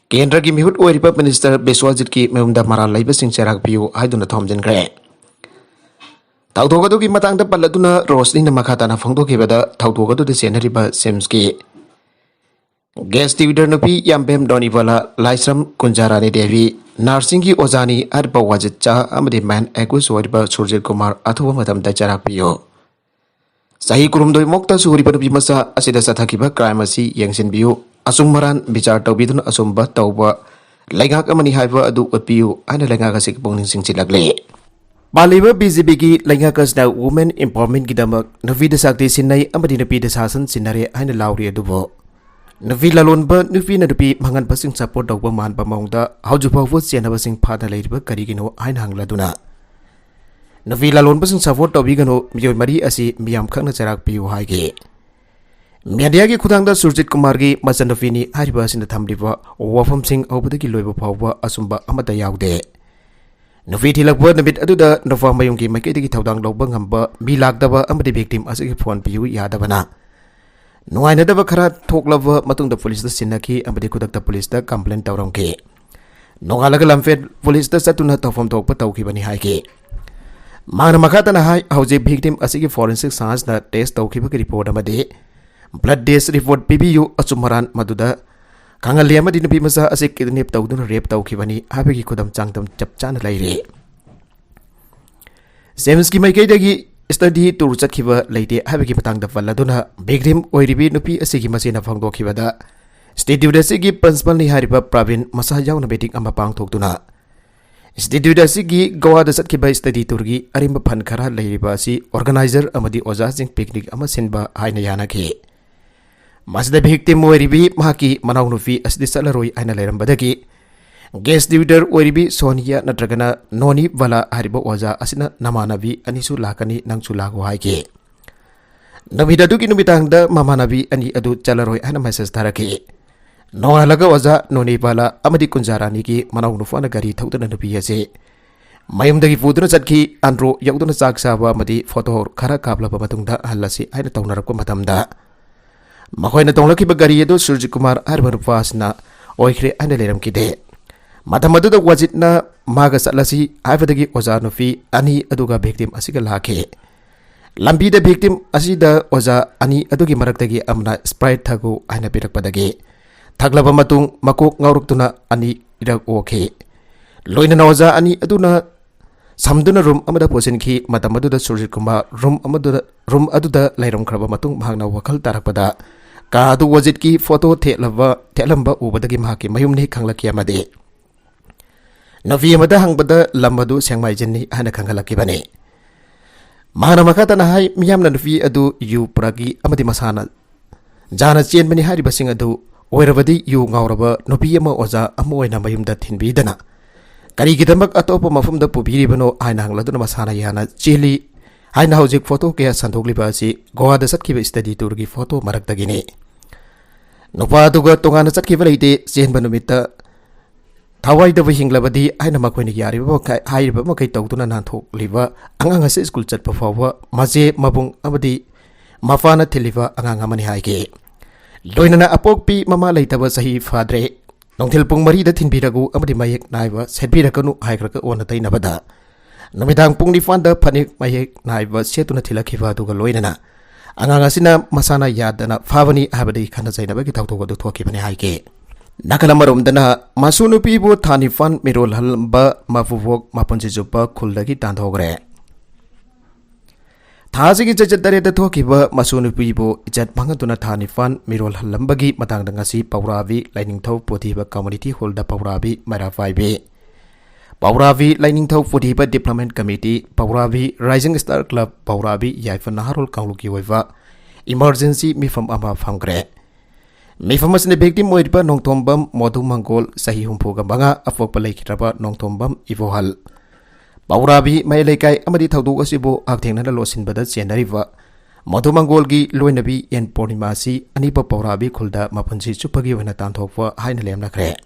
ꯀꯦꯟꯗ꯭ꯔꯒꯤ ꯃꯤꯍꯨꯠ ꯑꯣꯏꯔꯤꯕ ꯃꯤꯅꯤꯁꯇꯔ ꯕꯤꯁ꯭ꯋꯥꯖꯤꯠꯀꯤ ꯃꯌꯨꯝꯗ ꯃꯔꯥꯜ ꯂꯩꯕꯁꯤꯡ ꯆꯩꯔꯥꯛ ꯄꯤꯌꯨ ꯍꯥꯏꯗꯨꯅ ꯊꯣꯝꯖꯤꯟꯈ꯭ꯔꯦ꯫ ꯊꯧꯗꯣꯛ ꯑꯗꯨꯒꯤ ꯃꯇꯥꯡꯗ ꯄꯜꯂꯗꯨꯅ ꯔꯣꯁꯅꯤꯅ ꯃꯈꯥ ꯇꯥꯅ ꯐꯣꯡꯗꯣꯛꯈꯤꯕꯗ, ꯊꯧꯗꯣꯛ ꯑꯗꯨꯗ ꯆꯦꯟꯅꯔꯤꯕ ꯁꯤꯝꯁꯀꯤ ꯒꯦꯁ ꯇ꯭ꯌꯨꯇꯔ ꯅꯨꯄꯤ ꯌꯥꯝꯕꯦꯝ ꯗꯣꯅꯤꯕꯂꯥ, ꯂꯥꯏꯁ꯭ꯔꯝ ꯀꯨꯟꯖꯥꯔꯥꯅꯤ ꯗꯦꯕꯤ, ꯅꯔꯁꯤꯡꯒꯤ ꯑꯣꯖꯥꯅꯤ ꯍꯥꯏꯔꯤꯕ ꯋꯥꯖꯤꯠ ꯆꯥ ꯑꯃꯗꯤ ꯃꯦꯟ ꯑꯦꯀ꯭ꯌꯨꯁ ꯑꯣꯏꯔꯤꯕ ꯁꯨꯔꯖꯤꯠ ꯀꯨꯃꯥꯔ ꯑꯊꯨꯕ ꯃꯇꯝꯗ ꯆꯩꯔꯥꯛ ꯄꯤꯌꯨ꯫ ꯆꯍꯤ ꯀꯨꯟꯍꯨꯝꯗꯣꯏ ꯃꯨꯛꯇ ꯁꯨꯔꯤꯕ ꯅꯨꯄꯤ ꯃꯆꯥ ꯑꯁꯤꯗ ꯆꯠꯊꯈꯤꯕ ꯀ꯭ꯔꯥꯏꯝ ꯑꯁꯤ ꯌꯦꯡꯁꯤꯟꯕꯤꯌꯨ꯫ ꯑꯆꯨꯝ ꯑꯔꯥꯟ ꯕꯤꯆꯥꯔ ꯇꯧꯕꯤꯗꯨꯅ ꯑꯆꯨꯝꯕ ꯇꯧꯕ ꯂꯩꯉꯥꯛ ꯑꯃꯅꯤ ꯍꯥꯏꯕ ꯑꯗꯨ ꯎꯠꯄꯤꯌꯨ ꯍꯥꯏꯅ ꯂꯩꯉꯥꯛ ꯑꯁꯤꯒꯤ ꯄꯨꯛꯅꯤꯡ ꯆꯤꯡꯁꯤꯜꯂꯛꯂꯤ꯫ ꯄꯥꯜꯂꯤꯕ ꯕꯤ ꯖꯦ ꯄꯤꯒꯤ ꯂꯩꯉꯥꯛ ꯑꯁꯤꯅ women empowermentꯀꯤꯗꯃꯛ ꯅꯨꯄꯤꯗ ꯁꯛꯇꯤ ꯁꯤꯟꯅꯩ ꯑꯃꯗꯤ ꯅꯨꯄꯤꯗ ꯁꯥꯁꯟ ꯁꯤꯟꯅꯔꯦ ꯍꯥꯏꯅ ꯂꯥꯎꯔꯤ ꯑꯗꯨꯕꯨ, ꯅꯨꯄꯤ ꯂꯂꯣꯟꯕ, ꯅꯨꯄꯤꯅ ꯅꯨꯄꯤ ꯃꯥꯡꯍꯟꯕꯁꯤꯡ support ꯇꯧꯕ ꯃꯥꯟꯕ ꯃꯑꯣꯡꯗ ꯍꯧꯖꯤꯛ ꯐꯥꯎꯕ ꯆꯦꯟꯅꯕꯁꯤꯡ ꯐꯥꯗꯅ ꯂꯩꯔꯤꯕ ꯀꯔꯤꯒꯤꯅꯣ ꯍꯥꯏꯅ ꯍꯪꯂꯗꯨꯅ, ꯅꯨꯄꯤ ꯂꯂꯣꯟꯕꯁꯤꯡ support ꯇꯧꯕꯤꯒꯅꯨ, ꯃꯤꯑꯣꯏ ꯃꯔꯤ ꯑꯁꯤ ꯃꯤꯌꯥꯝ ꯈꯪꯅ ꯆꯩꯔꯥꯛ ꯄꯤꯌꯨ ꯍꯥꯏꯈꯤ꯫ ꯃꯦꯗꯤꯌꯥꯒꯤ ꯈꯨꯠꯊꯥꯡꯗ ꯁꯨꯔꯖꯤꯠ ꯀꯨꯃꯥꯔꯒꯤ ꯃꯆꯟꯅꯨꯄꯤꯅꯤ ꯍꯥꯏꯔꯤꯕ ꯑꯁꯤꯅ ꯊꯝꯂꯤꯕ ꯋꯥꯐꯝꯁꯤꯡ ꯍꯧꯕꯗꯒꯤ ꯂꯣꯏꯕ ꯐꯥꯎꯕ ꯑꯆꯨꯝꯕ ꯑꯃꯠꯇ ꯌꯥꯎꯗꯦ꯫ ꯅꯨꯄꯤ ꯊꯤꯜꯂꯛꯄ ꯅꯨꯃꯤꯠ ꯑꯗꯨꯗ ꯅꯨꯄꯥ ꯃꯌꯨꯝꯒꯤ ꯃꯥꯏꯀꯩꯗꯒꯤ ꯊꯧꯗꯥꯡ ꯂꯧꯕ ꯉꯝꯕ ꯃꯤ ꯂꯥꯛꯇꯕ ꯑꯃꯗꯤ victim ꯑꯁꯤꯒꯤ phone ꯄꯤꯌꯨ ꯌꯥꯗꯕꯅ ꯅꯨꯡꯉꯥꯏꯅꯗꯕ ꯈꯔ ꯊꯣꯛꯂꯕ ꯃꯇꯨꯡꯗ ꯄꯨꯂꯤꯁꯇ ꯁꯤꯟꯅꯈꯤ ꯑꯃꯗꯤ ꯈꯨꯗꯛꯇ ꯄꯨꯂꯤꯁꯇ complain ꯇꯧꯔꯝꯈꯤ꯫ ꯅꯣꯡꯉꯥꯜꯂꯒ ꯂꯝꯐꯦꯜ ꯄꯨꯂꯤꯁꯇ ꯆꯠꯇꯨꯅ ꯇꯧꯐꯝ ꯊꯣꯛꯄ ꯇꯧꯈꯤꯕꯅꯤ ꯍꯥꯏꯈꯤ꯫ ꯃꯍꯥꯛꯅ ꯃꯈꯥ ꯇꯥꯅ ꯍꯥꯏ, ꯍꯧꯖꯤꯛ victim ꯑꯁꯤꯒꯤ forensic scienceꯅ test ꯇꯧꯈꯤꯕꯒꯤ report ꯑꯃꯗꯤ blood test report ꯄꯤꯕꯤꯌꯨ, ꯑꯆꯨꯝ ꯑꯔꯥꯟ ꯃꯗꯨꯗ ꯈꯪꯍꯜꯂꯤ ꯑꯃꯗꯤ ꯅꯨꯄꯤ ꯃꯆꯥ ꯑꯁꯤ kidnap ꯇꯧꯗꯨꯅ rape ꯇꯧꯈꯤꯕꯅꯤ ꯍꯥꯏꯕꯒꯤ ꯈꯨꯗꯝ ꯆꯥꯡꯗꯝ ꯆꯞ ꯆꯥꯅ ꯂꯩꯔꯤ꯫ JAIMSꯀꯤ ꯃꯥꯏꯀꯩꯗꯒꯤ study tour ꯆꯠꯈꯤꯕ ꯂꯩꯇꯦ ꯍꯥꯏꯕꯒꯤ ꯃꯇꯥꯡꯗ ꯄꯜꯂꯗꯨꯅ victim ꯑꯣꯏꯔꯤꯕꯤ ꯅꯨꯄꯤ ꯑꯁꯤꯒꯤ ꯃꯆꯦꯅ ꯐꯣꯡꯗꯣꯛꯈꯤꯕꯗ, institute ꯑꯁꯤꯒꯤ principalꯅꯤ ꯍꯥꯏꯔꯤꯕ ꯄ꯭ꯔꯕꯤꯟ ꯃꯁꯥ ꯌꯥꯎꯅ meeting ꯑꯃ ꯄꯥꯡꯊꯣꯛꯇꯨꯅ institute ꯑꯁꯤꯒꯤ ꯒꯣꯋꯥꯗ ꯆꯠꯈꯤꯕ study tourꯒꯤ ꯑꯔꯦꯝꯕ fund ꯈꯔ ꯂꯩꯔꯤꯕ ꯑꯁꯤ organizer ꯑꯃꯗꯤ ꯑꯣꯖꯥꯁꯤꯡ picnic ꯑꯃ ꯁꯤꯟꯕ ꯍꯥꯏꯅ ꯌꯥꯅꯈꯤ꯫ ꯃꯁꯤꯗ victim ꯑꯣꯏꯔꯤꯕꯤ ꯃꯍꯥꯛꯀꯤ ꯃꯅꯥꯎꯅꯨꯄꯤ ꯑꯁꯤꯗꯤ ꯆꯠꯂꯔꯣꯏ ꯍꯥꯏꯅ ꯂꯩꯔꯝꯕꯗꯒꯤ guest tutor ꯑꯣꯏꯔꯤꯕꯤ ꯁꯣꯅꯤꯌꯥ ꯅꯠꯇ꯭ꯔꯒꯅ ꯅꯣꯅꯤ ꯕꯂꯥ ꯍꯥꯏꯔꯤꯕ ꯑꯣꯖꯥ ꯑꯁꯤꯅ ꯅꯃꯥꯟꯅꯕꯤ ꯑꯅꯤꯁꯨ ꯂꯥꯛꯀꯅꯤ, ꯅꯪꯁꯨ ꯂꯥꯛꯎ ꯍꯥꯏꯈꯤ꯫ ꯅꯨꯃꯤꯠ ꯑꯗꯨꯒꯤ ꯅꯨꯃꯤꯗꯥꯡꯗ ꯃꯃꯥꯟꯅꯕꯤ ꯑꯅꯤ ꯑꯗꯨ ꯆꯠꯂꯔꯣꯏ ꯍꯥꯏꯅ message ꯊꯥꯔꯛꯈꯤ꯫ ꯅꯣꯡꯉꯥꯜꯂꯒ ꯑꯣꯖꯥ ꯅꯣꯅꯤ ꯕꯂꯥ ꯑꯃꯗꯤ ꯀꯨꯟꯖꯥꯔꯥꯅꯤꯒꯤ ꯃꯅꯥꯎ ꯅꯨꯄꯥꯅ ꯒꯥꯔꯤ ꯊꯧꯗꯨꯅ ꯅꯨꯄꯤ ꯑꯁꯤ ꯃꯌꯨꯝꯗꯒꯤ ꯄꯨꯗꯨꯅ ꯆꯠꯈꯤ꯫ ꯑꯟꯗ꯭ꯔꯣ ꯌꯧꯗꯨꯅ ꯆꯥꯛ ꯆꯥꯕ ꯑꯃꯗꯤ photo ꯈꯔ ꯀꯥꯞꯂꯕ ꯃꯇꯨꯡꯗ ꯍꯜꯂꯁꯤ ꯍꯥꯏꯅ ꯇꯧꯅꯔꯛꯄ ꯃꯇꯝꯗ, ꯃꯈꯣꯏꯅ ꯇꯣꯡꯂꯛꯈꯤꯕ ꯒꯥꯔꯤ ꯑꯗꯨ ꯁꯨꯔꯖꯤꯠ ꯀꯨꯃꯥꯔ ꯍꯥꯏꯔꯤꯕ ꯅꯨꯄꯥ ꯑꯁꯤꯅ ꯑꯣꯏꯈ꯭ꯔꯦ ꯍꯥꯏꯅ ꯂꯩꯔꯝꯈꯤꯗꯦ꯫ ꯃꯇꯝ ꯑꯗꯨꯗ ꯋꯥꯖꯤꯠꯅ ꯃꯥꯒ ꯆꯠꯂꯁꯤ ꯍꯥꯏꯕꯗꯒꯤ ꯑꯣꯖꯥ ꯅꯨꯄꯤ ꯑꯅꯤ ꯑꯗꯨꯒ victim ꯑꯁꯤꯒ ꯂꯥꯛꯈꯤ꯫ ꯂꯝꯕꯤꯗ victim ꯑꯁꯤꯗ ꯑꯣꯖꯥ ꯑꯅꯤ ꯑꯗꯨꯒꯤ ꯃꯔꯛꯇꯒꯤ ꯑꯃꯅ Sprite ꯊꯛꯎ ꯍꯥꯏꯅ ꯄꯤꯔꯛꯄꯗꯒꯤ ꯊꯛꯂꯕ ꯃꯇꯨꯡ ꯃꯀꯣꯛ ꯉꯥꯎꯔꯛꯇꯨꯅ ꯑꯅꯤꯔꯛ ꯑꯣꯈꯤ꯫ ꯂꯣꯏꯅꯅ ꯑꯣꯖꯥ ꯑꯅꯤ ꯑꯗꯨꯅ ꯁꯝꯗꯨꯅ room ꯑꯃꯗ ꯄꯨꯁꯤꯟꯈꯤ꯫ ꯃꯇꯝ ꯑꯗꯨꯗ ꯁꯨꯔꯖꯤꯠ ꯀꯨꯃꯥꯔ room ꯑꯃꯗꯨꯗ, room ꯑꯗꯨꯗ ꯂꯩꯔꯝꯈ꯭ꯔꯕ ꯃꯇꯨꯡ ꯃꯍꯥꯛꯅ ꯋꯥꯈꯜ ꯇꯥꯔꯛꯄꯗ ꯀꯥ ꯑꯗꯨ ꯋꯥꯖꯤꯠꯀꯤ photo ꯊꯦꯠꯂꯕ, ꯊꯦꯠꯂꯝꯕ ꯎꯕꯗꯒꯤ ꯃꯍꯥꯛꯀꯤ ꯃꯌꯨꯝꯅꯤ ꯈꯪꯂꯛꯈꯤ ꯑꯃꯗꯤ ꯅꯨꯄꯤ ꯑꯃꯗ ꯍꯪꯕꯗ ꯂꯝ ꯑꯗꯨ ꯁꯦꯡꯃꯥꯏꯖꯤꯟꯅꯤ ꯍꯥꯏꯅ ꯈꯪꯍꯜꯂꯛꯈꯤꯕꯅꯤ꯫ ꯃꯍꯥꯛꯅ ꯃꯈꯥ ꯇꯥꯅ ꯍꯥꯏ, ꯃꯤꯌꯥꯝꯅ ꯅꯨꯄꯤ ꯑꯗꯨ ꯌꯨ ꯄ꯭ꯔꯒꯤ ꯑꯃꯗꯤ ꯃꯁꯥꯅ ꯖꯥꯅ ꯆꯦꯟꯕꯅꯤ ꯍꯥꯏꯔꯤꯕꯁꯤꯡ ꯑꯗꯨ ꯑꯣꯏꯔꯕꯗꯤ ꯌꯨ ꯉꯥꯎꯔꯕ ꯅꯨꯄꯤ ꯑꯃ ꯑꯣꯖꯥ ꯑꯃ ꯑꯣꯏꯅ ꯃꯌꯨꯝꯗ ꯊꯤꯟꯕꯤꯗꯅ ꯀꯔꯤꯒꯤꯗꯃꯛ ꯑꯇꯣꯞꯄ ꯃꯐꯝꯗ ꯄꯨꯕꯤꯔꯤꯕꯅꯣ ꯍꯥꯏꯅ ꯍꯪꯂꯗꯨꯅ ꯃꯁꯥꯅ ꯌꯥꯅ ꯆꯦꯜꯂꯤ ꯍꯥꯏꯅ ꯍꯧꯖꯤꯛ ꯐꯣꯇꯣ ꯀꯌꯥ ꯁꯟꯗꯣꯛꯂꯤꯕ ꯑꯁꯤ ꯒꯣꯋꯥꯗ ꯆꯠꯈꯤꯕ ꯁ꯭ꯇꯗꯤ ꯇꯨꯔꯒꯤ ꯐꯣꯇꯣ ꯃꯔꯛꯇꯒꯤꯅꯤ꯫ ꯅꯨꯄꯥ ꯑꯗꯨꯒ ꯇꯣꯉꯥꯟꯅ ꯆꯠꯈꯤꯕ ꯂꯩꯇꯦ꯫ ꯆꯦꯟꯕ ꯅꯨꯃꯤꯠꯇ ꯊꯋꯥꯏꯗꯕꯨ ꯍꯤꯡꯂꯕꯗꯤ ꯍꯥꯏꯅ ꯃꯈꯣꯏꯅ ꯌꯥꯔꯤꯕ ꯃꯈꯩ, ꯍꯥꯏꯔꯤꯕ ꯃꯈꯩ ꯇꯧꯗꯨꯅ ꯅꯥꯟꯊꯣꯛꯂꯤꯕ ꯑꯉꯥꯡ ꯑꯁꯤ ꯁ꯭ꯀꯨꯜ ꯆꯠꯄ ꯐꯥꯎꯕ ꯃꯆꯦ, ꯃꯕꯨꯡ ꯑꯃꯗꯤ ꯃꯄꯥꯅ ꯊꯤꯜꯂꯤꯕ ꯑꯉꯥꯡ ꯑꯃꯅꯤ ꯍꯥꯏꯈꯤ꯫ ꯂꯣꯏꯅꯅ ꯑꯄꯣꯛꯄꯤ ꯃꯃꯥ ꯂꯩꯇꯕ ꯆꯍꯤ ꯐꯥꯗ꯭ꯔꯦ꯫ ꯅꯨꯡꯊꯤꯜ ꯄꯨꯡ ꯃꯔꯤꯗ ꯊꯤꯟꯕꯤꯔꯒꯨ ꯑꯃꯗꯤ ꯃꯌꯦꯛ ꯅꯥꯏꯕ ꯁꯦꯠꯄꯤꯔꯛꯀꯅꯨ ꯍꯥꯏꯈ꯭ꯔꯒ ꯑꯣꯟꯅ ꯇꯩꯅꯕꯗ ꯅꯨꯃꯤꯗꯥꯡ ꯄꯨꯡ ꯅꯤꯄꯥꯟꯗ ꯐꯅꯦꯛ ꯃꯌꯦꯛ ꯅꯥꯏꯕ ꯁꯦꯠꯇꯨꯅ ꯊꯤꯜꯂꯛꯈꯤꯕ ꯑꯗꯨꯒ ꯂꯣꯏꯅꯅ ꯑꯉꯥꯡ ꯑꯁꯤꯅ ꯃꯁꯥꯅ ꯌꯥꯗꯅ ꯐꯥꯕꯅꯤ ꯍꯥꯏꯕꯗꯤ ꯈꯟꯅ ꯆꯩꯅꯕꯒꯤ ꯊꯧꯗꯣꯛ ꯑꯗꯨ ꯊꯣꯛꯈꯤꯕꯅꯤ ꯍꯥꯏꯈꯤ꯫ ꯅꯥꯀꯜ ꯑꯃꯔꯣꯝꯗꯅ ꯃꯁꯨ ꯅꯨꯄꯤꯕꯨ ꯊꯥ ꯅꯤꯄꯥꯟ ꯃꯤꯔꯣꯜꯍꯟꯕ ꯃꯄꯨꯕꯣꯛ ꯃꯄꯨꯟꯁꯤ ꯆꯨꯞꯄ ꯈꯨꯜꯗꯒꯤ ꯇꯥꯟꯊꯣꯛꯈ꯭ꯔꯦ꯫ ꯊꯥ ꯑꯁꯤꯒꯤ ꯆꯩꯆꯠ ꯇꯔꯦꯠꯇ ꯊꯣꯛꯈꯤꯕ ꯃꯁꯨ ꯅꯨꯄꯤꯕꯨ ꯏꯖꯠ ꯃꯥꯡꯍꯟꯗꯨꯅ ꯊꯥ ꯅꯤꯄꯥꯟ ꯃꯤꯔꯣꯜꯍꯜꯂꯝꯕꯒꯤ ꯃꯇꯥꯡꯗ ꯉꯁꯤ ꯄꯧꯔꯥꯕꯤ ꯂꯥꯏꯅꯤꯡꯊꯧ ꯄꯨꯊꯤꯕ ꯀꯝꯃꯨꯅꯤꯇꯤ ꯍꯣꯜꯗ ꯄꯧꯔꯥꯕꯤ ꯃꯩꯔꯥ ꯄꯥꯏꯕꯤ, ꯄꯧꯔꯥꯕꯤ ꯂꯥꯏꯅꯤꯡꯊꯧ ꯄꯨꯊꯤꯕ ꯗꯤꯕ꯭ꯂꯞꯃꯦꯟ ꯀꯃꯤꯇꯤ, ꯄꯧꯔꯥꯕꯤ ꯔꯥꯏꯖꯤꯡ ꯁ꯭ꯇꯥꯔ ꯀ꯭ꯂꯕ, ꯄꯧꯔꯥꯕꯤ ꯌꯥꯏꯐ ꯅꯍꯥꯔꯣꯜ ꯀꯥꯡꯂꯨꯞꯀꯤ ꯑꯣꯏꯕ ꯏꯃꯔꯖꯦꯟꯁꯤ ꯃꯤꯐꯝ ꯑꯃ ꯐꯝꯈ꯭ꯔꯦ꯫ ꯃꯤꯐꯝ ꯑꯁꯤꯅ ꯚꯤꯛꯇꯤꯝ ꯑꯣꯏꯔꯤꯕ ꯅꯣꯡꯊꯣꯝꯕꯝ ꯃꯣꯗꯨ ꯃꯪꯒꯣꯜ, ꯆꯍꯤ ꯍꯨꯝꯐꯨꯒ ꯃꯉꯥ, ꯑꯄꯣꯛꯄ ꯂꯩꯈꯤꯗ꯭ꯔꯕ ꯅꯣꯡꯊꯣꯝꯕꯝ ꯏꯕꯣꯍꯜ, ꯄꯧꯔꯥꯕꯤ ꯃꯌꯥꯏ ꯂꯩꯀꯥꯏ ꯑꯃꯗꯤ ꯊꯧꯗꯣꯛ ꯑꯁꯤꯕꯨ ꯍꯛꯊꯦꯡꯅꯅ ꯂꯣꯠꯁꯤꯟꯕꯗ ꯆꯦꯟꯅꯔꯤꯕ ꯃꯣꯗꯨ ꯃꯪꯒꯣꯜꯒꯤ ꯂꯣꯏꯅꯕꯤ ꯑꯦꯟ ꯄꯨꯔꯅꯤꯃꯥꯁꯤ ꯑꯅꯤꯄ ꯄꯧꯔꯥꯕꯤ ꯈꯨꯜꯗ ꯃꯄꯨꯟꯁꯤ ꯆꯨꯞꯄꯒꯤ ꯑꯣꯏꯅ ꯇꯥꯟꯊꯣꯛꯄ ꯍꯥꯏꯅ ꯂꯦꯝꯅꯈ꯭ꯔꯦ꯫